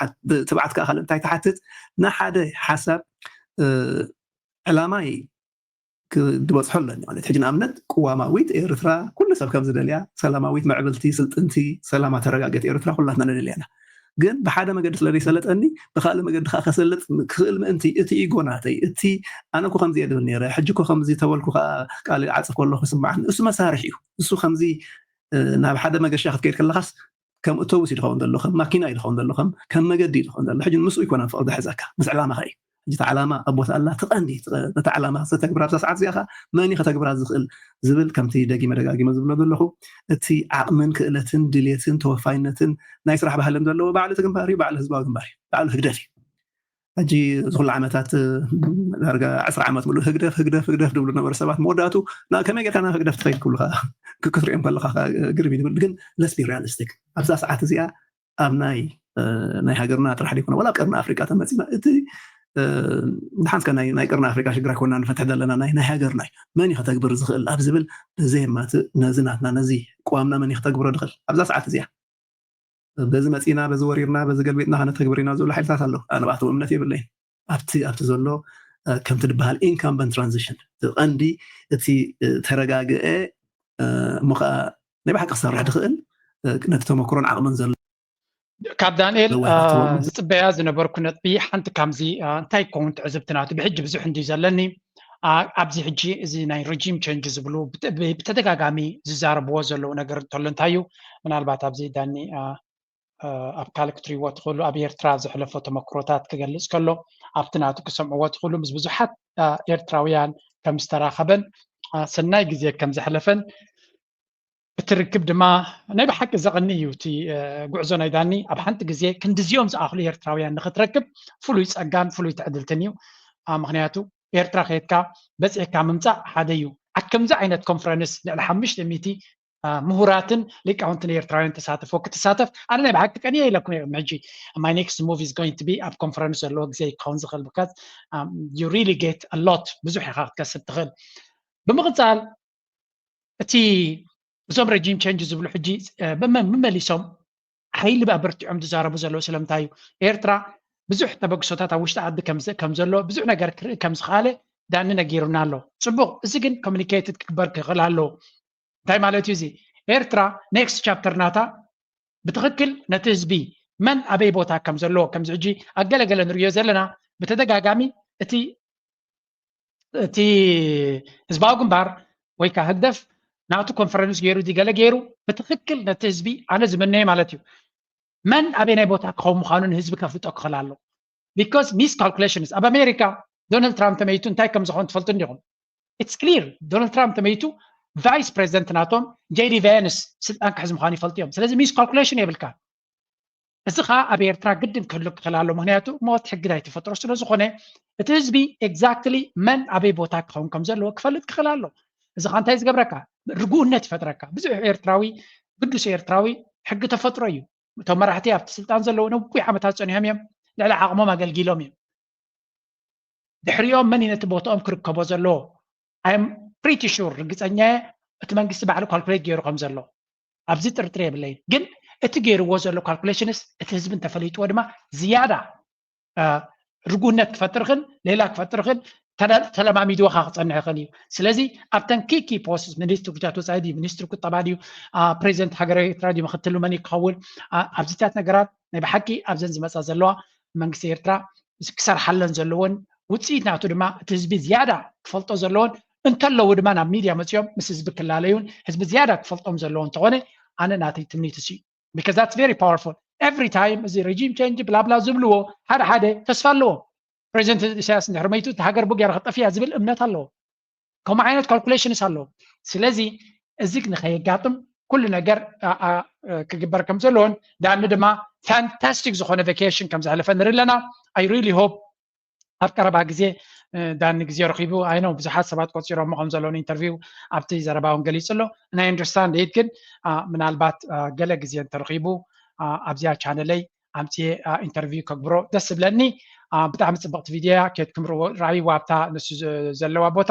ትብዓት ከዓ ካልእ እንታይ ትሓትት ንሓደ ሓሳብ ዕላማይ ክድበፅሖ ኣለኒ ማለት ሕጂ ንኣብነት ቅዋማዊት ኤርትራ ኩሉ ሰብ ከም ዝደልያ ሰላማዊት ምዕብልቲ ስልጥንቲ ሰላማ ተረጋገት ኤርትራ ኩላትና ንደልያ ኢና ግን ብሓደ መገዲ ስለ ዘይሰለጠኒ ብካልእ መገዲ ከዓ ከሰልጥ ክኽእል ምእንቲ እቲ ኢጎ ናተይ እቲ ኣነ እኮ ከምዚ እየ ድብል ነይረ ሕጂ እኮ ከምዚ ተበልኩ ከዓ ቃል ዓፅፍ ከለኩ ይስማዓኒ እሱ መሳርሒ እዩ እሱ ከምዚ ናብ ሓደ መገሻ ክትከይድ ከለካስ ከም እቶቡስ ይድኸውን ዘሎ ከም ማኪና ይድኸውን ዘሎ ከም ከም መገዲ ይድኸውን ዘሎ ሕጂ ምስኡ ይኮነ ፍቅዲ ሕዘካ ምስ ዕላማካ እዩ ሕጂ እቲ ዓላማ ኣብ ቦታ ኣላ ትቐንዲ ነቲ ዓላማ ዝተግብራ ኣብዛ ሰዓት እዚኣ ከዓ መን ከተግብራ ዝኽእል ዝብል ከምቲ ደጊመ ደጋጊመ ዝብሎ ዘለኹ እቲ ዓቕምን ክእለትን ድልየትን ተወፋይነትን ናይ ስራሕ ባህልን ዘለዎ ባዕሉ እቲ ግንባር እዩ ባዕሉ ህዝባዊ ግንባር እዩ ባዕሉ ህግደፍ እዩ ሕጂ ዝኩሉ ዓመታት ዳርጋ ዕስራ ዓመት ሙሉእ ህግደፍ ህግደፍ ህግደፍ ድብሉ ነበሩ ሰባት መወዳእቱ ከመይ ጌርካ ናብ ህግደፍ ትኸይድ ክብሉካ ክትሪኦም ከለካ ግርም ይብል ግን let's be realistic ኣብዛ ሰዓት እዚኣ ኣብ ናይ ናይ ሃገርና ጥራሕ ዘይኮነ ዋላ ኣብ ቀርኒ ኣፍሪቃ ተመፂና እቲ ድሓንስከ ናይ ቀርኒ ኣፍሪቃ ሽግር ኣይኮና ንፈትሕ ዘለና ናይ ናይ ሃገርና እዩ መን ከተግብር ዝኽእል ኣብ ዝብል ብዘየማትእ ነዚ ናትና ነዚ ቅዋምና መን ከተግብሮ ድኽእል ኣብዛ ሰዓት እዚኣ በዚ መፂና በዚ ወሪርና በዚ ገልቢጥና ከነተግብር ኢና ዝብሉ ሓይልታት ኣለዉ ኣነ ብኣቶም እምነት የብለይን ኣብቲ ኣብቲ ዘሎ ከምቲ ዝበሃል incumbent transition እቲ ቀንዲ እቲ ተረጋግአ እሞ ከዓ ናይ ብሓቂ ክሰርሕ ድኽእል ነቲ ተመክሮን ዓቕምን ዘሎ ካብ ዳንኤል ዝፅበያ ዝነበርኩ ነጥቢ ሓንቲ ካብዚ እንታይ ክኸውን ትዕዝብቲ ናቱ ብሕጂ ብዙሕ እንድዩ ዘለኒ ኣብዚ ሕጂ እዚ ናይ regime change ዝብሉ ብተደጋጋሚ ዝዛረብዎ ዘለዉ ነገር እንተሎ እንታይ እዩ ምናልባት ኣብዚ ዳኒ ኣብ ካልእ ክትሪእዎ ትኽእሉ ኣብ ኤርትራ ዘሕለፎ ተመክሮታት ክገልፅ ከሎ ኣብቲ ናቱ ክሰምዕዎ ትኽእሉ ምስ ብዙሓት ኤርትራውያን ከም ዝተራኸበን ሰናይ ግዜ ከም ዘሕለፈን እቲ ርክብ ድማ ናይ ብሓቂ ዘቐኒ እዩ እቲ ጉዕዞ ናይ ዳኒ ኣብ ሓንቲ ግዜ ክንዲዚኦም ዝኣኽሉ ኤርትራውያን ንክትረክብ ፍሉይ ፀጋን ፍሉይ ትዕድልትን እዩ ምክንያቱ ኤርትራ ከየድካ በፂሕካ ምምፃእ ሓደ እዩ ኣብ ከምዚ ዓይነት ኮንፈረንስ ልዕሊ ሓሙሽተ ሚእቲ ምሁራትን ሊቃውንትን ኤርትራውያን ተሳተፎ ክትሳተፍ ኣነ ናይ ብሓቂ ቀንየ ኢለኩም እዮም ሕጂ my next move is going to be ኣብ ኮንፈረንስ ዘለዎ ግዜ ክኸውን ዝኽእል because you really get a lot ብዙሕ ኢኻ ክትከስብ ትኽእል ብምቕፃል እቲ እዞም regime change ዝብሉ ሕጂ መመሊሶም ሓይሊ ኣበርቲዖም ዝዛረቡ ዘለዉ ስለምንታይ እዩ ኤርትራ ብዙሕ ተበግሶታት ኣብ ውሽጢ ዓዲ ከም ዘሎ ብዙሕ ነገር ክርኢ ከም ዝኽኣለ ዳኒ ነጊሩና ኣሎ ፅቡቕ እዚ ግን communicated ክግበር ክኽእል ኣለዎ እንታይ ማለት እዩ እዚ ኤርትራ next chapter ናታ ብትኽክል ነቲ ህዝቢ መን ኣበይ ቦታ ከም ዘለዎ ከምዚ ሕጂ ኣብ ገለገለ ንሪኦ ዘለና ብተደጋጋሚ እቲ እቲ ህዝባዊ ግንባር ወይ ከዓ ህግደፍ ናቱ ኮንፈረንስ ገይሩ ዲገለ ገይሩ ብትኽክል ነቲ ህዝቢ ኣነ ዝምነየ ማለት እዩ መን ኣበይ ናይ ቦታ ክኸውን ምዃኑ ንህዝቢ ከፍልጦ ክኽእል ኣሎ because miscalculations ኣብ ኣሜሪካ ዶናልድ ትራምፕ ተመይቱ እንታይ ከም ዝኾን ትፈልጡ እንዲኹም it's clear ዶናልድ ትራምፕ ተመይቱ vice president ናቶም ጄዲ ቫንስ ስልጣን ክሕዝ ምዃኑ ይፈልጡ እዮም ስለዚ miscalculation የብልካ እዚ ከዓ ኣብ ኤርትራ ግድን ክህሉ ክኽእል ኣሎ። ምክንያቱ ሞት ሕጊ ናይ ተፈጥሮ ስለ ዝኾነ እቲ ህዝቢ exactly መን ኣበይ ቦታ ክኸውን ከም ዘለዎ ክፈልጥ ክኽእል ኣሎ። እዚ ከዓ እንታይ ዝገብረካ? ርጉእነት ይፈጥረካ። ብዙሕ ኤርትራዊ፣ ግዱስ ኤርትራዊ ሕጊ ተፈጥሮ እዩ። እቶም መራሕቲ ኣብቲ ስልጣን ዘለዉ ነዊሕ ዓመታት ጸኒሖም እዮም። ልዕሊ ዓቕሞም ኣገልጊሎም እዮም። ድሕሪኦም መን እዩ ነቲ ቦታኦም ክርከቦ ዘለዎ? I am pretty sure፣ ርግጸኛ እየ፣ እቲ መንግስቲ ባዕሉ calculate ገይሩ ከም ዘሎ ኣብዚ ጥርጥር የብለይን። ግን እቲ ገይርዎ ዘሎ calculation ስ እቲ ህዝቢ እንተፈሊጥዎ ድማ ዝያዳ ርጉነት ክፈጥርክን ሌላ ክፈጥርክን ተለማሚድዎ ክፀንሕክን እዩ። ስለዚ ኣብተን key key posts፣ ሚኒስትሪ ጉዳያት ወፃኢ ድዩ፣ ሚኒስትሪ ቁጠባ ድዩ፣ ፕሬዚደንት ሃገራዊ ኤርትራ ድዩ፣ ምክትሉ መን ክኸውን፣ ኣብዚታት ነገራት ናይ ብሓቂ ኣብዘን ዝመፃ ዘለዋ መንግስቲ ኤርትራ ክሰርሓለን ዘለዎን ውፅኢት ናቱ ድማ እቲ ህዝቢ ዝያዳ ክፈልጦ ዘለዎን እንተለዉ ድማ ናብ ሚድያ መፅኦም ምስ ህዝቢ ክላለዩን ህዝቢ ዝያዳ ክፈልጦም ዘለዎ እንተኾነ ኣነ ናተይ ትምኒት እሱ እዩ። Because that's very powerful። Every time እዚ regime change ብላብላ ዝብልዎ ሓደ ሓደ ተስፋ ኣለዎም። ፕሬዚደንት ኢሳያስ እንድሕር መይቱ እቲ ሃገር ብጌራ ክጠፍያ ዝብል እምነት ኣለዎ። ከምኡ ዓይነት calculation ስ ኣለዎ። ስለዚ እዚ ንኸየጋጥም ኩሉ ነገር ክግበር ከም ዘለዎን ዳኒ ድማ fantastic ዝኾነ vacation ከም ዘሕለፈ ንርኢ ኣለና። I really hope ኣብ ቀረባ ግዜ ዳኒ ግዜ ረኺቡ፣ I know ብዙሓት ሰባት ቆፂሮሞ ከም ዘለውን interview ኣብቲ ዘረባ እውን ገሊፁ ኣሎ። ናይ understand it ግን ምናልባት ገለ ግዜ እንተረኺቡ ኣብዚኣ ቻነለይ ኣምፅየ interview ከግብሮ ደስ ዝብለኒ። ብጣዕሚ ፅብቕቲ ቪድዮ እያ። ኬድኩም ርኣይዋ ኣብታ ንሱ ዘለዋ ቦታ።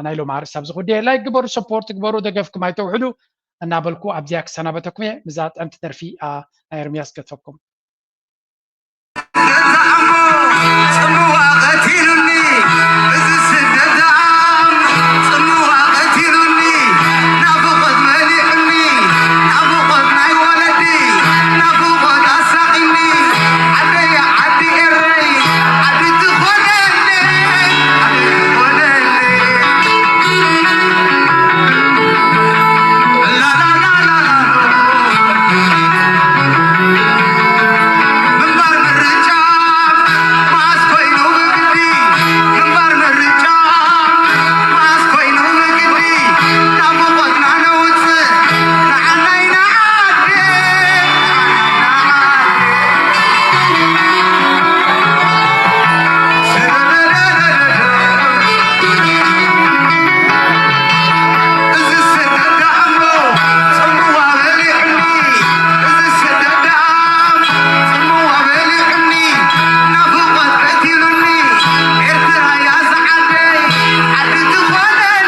ናይ ሎም ኣርእስቲ ኣብዚ ጉዳይ like ግበሩ፣ support ግበሩ፣ ደገፍኩም ኣይተውሕዱ እናበልኩ ኣብዚኣ ክሰናበተኩም እየ። ምዛ ጥዕምቲ ደርፊ ናይ ኤርምያስ ገድፈኩም።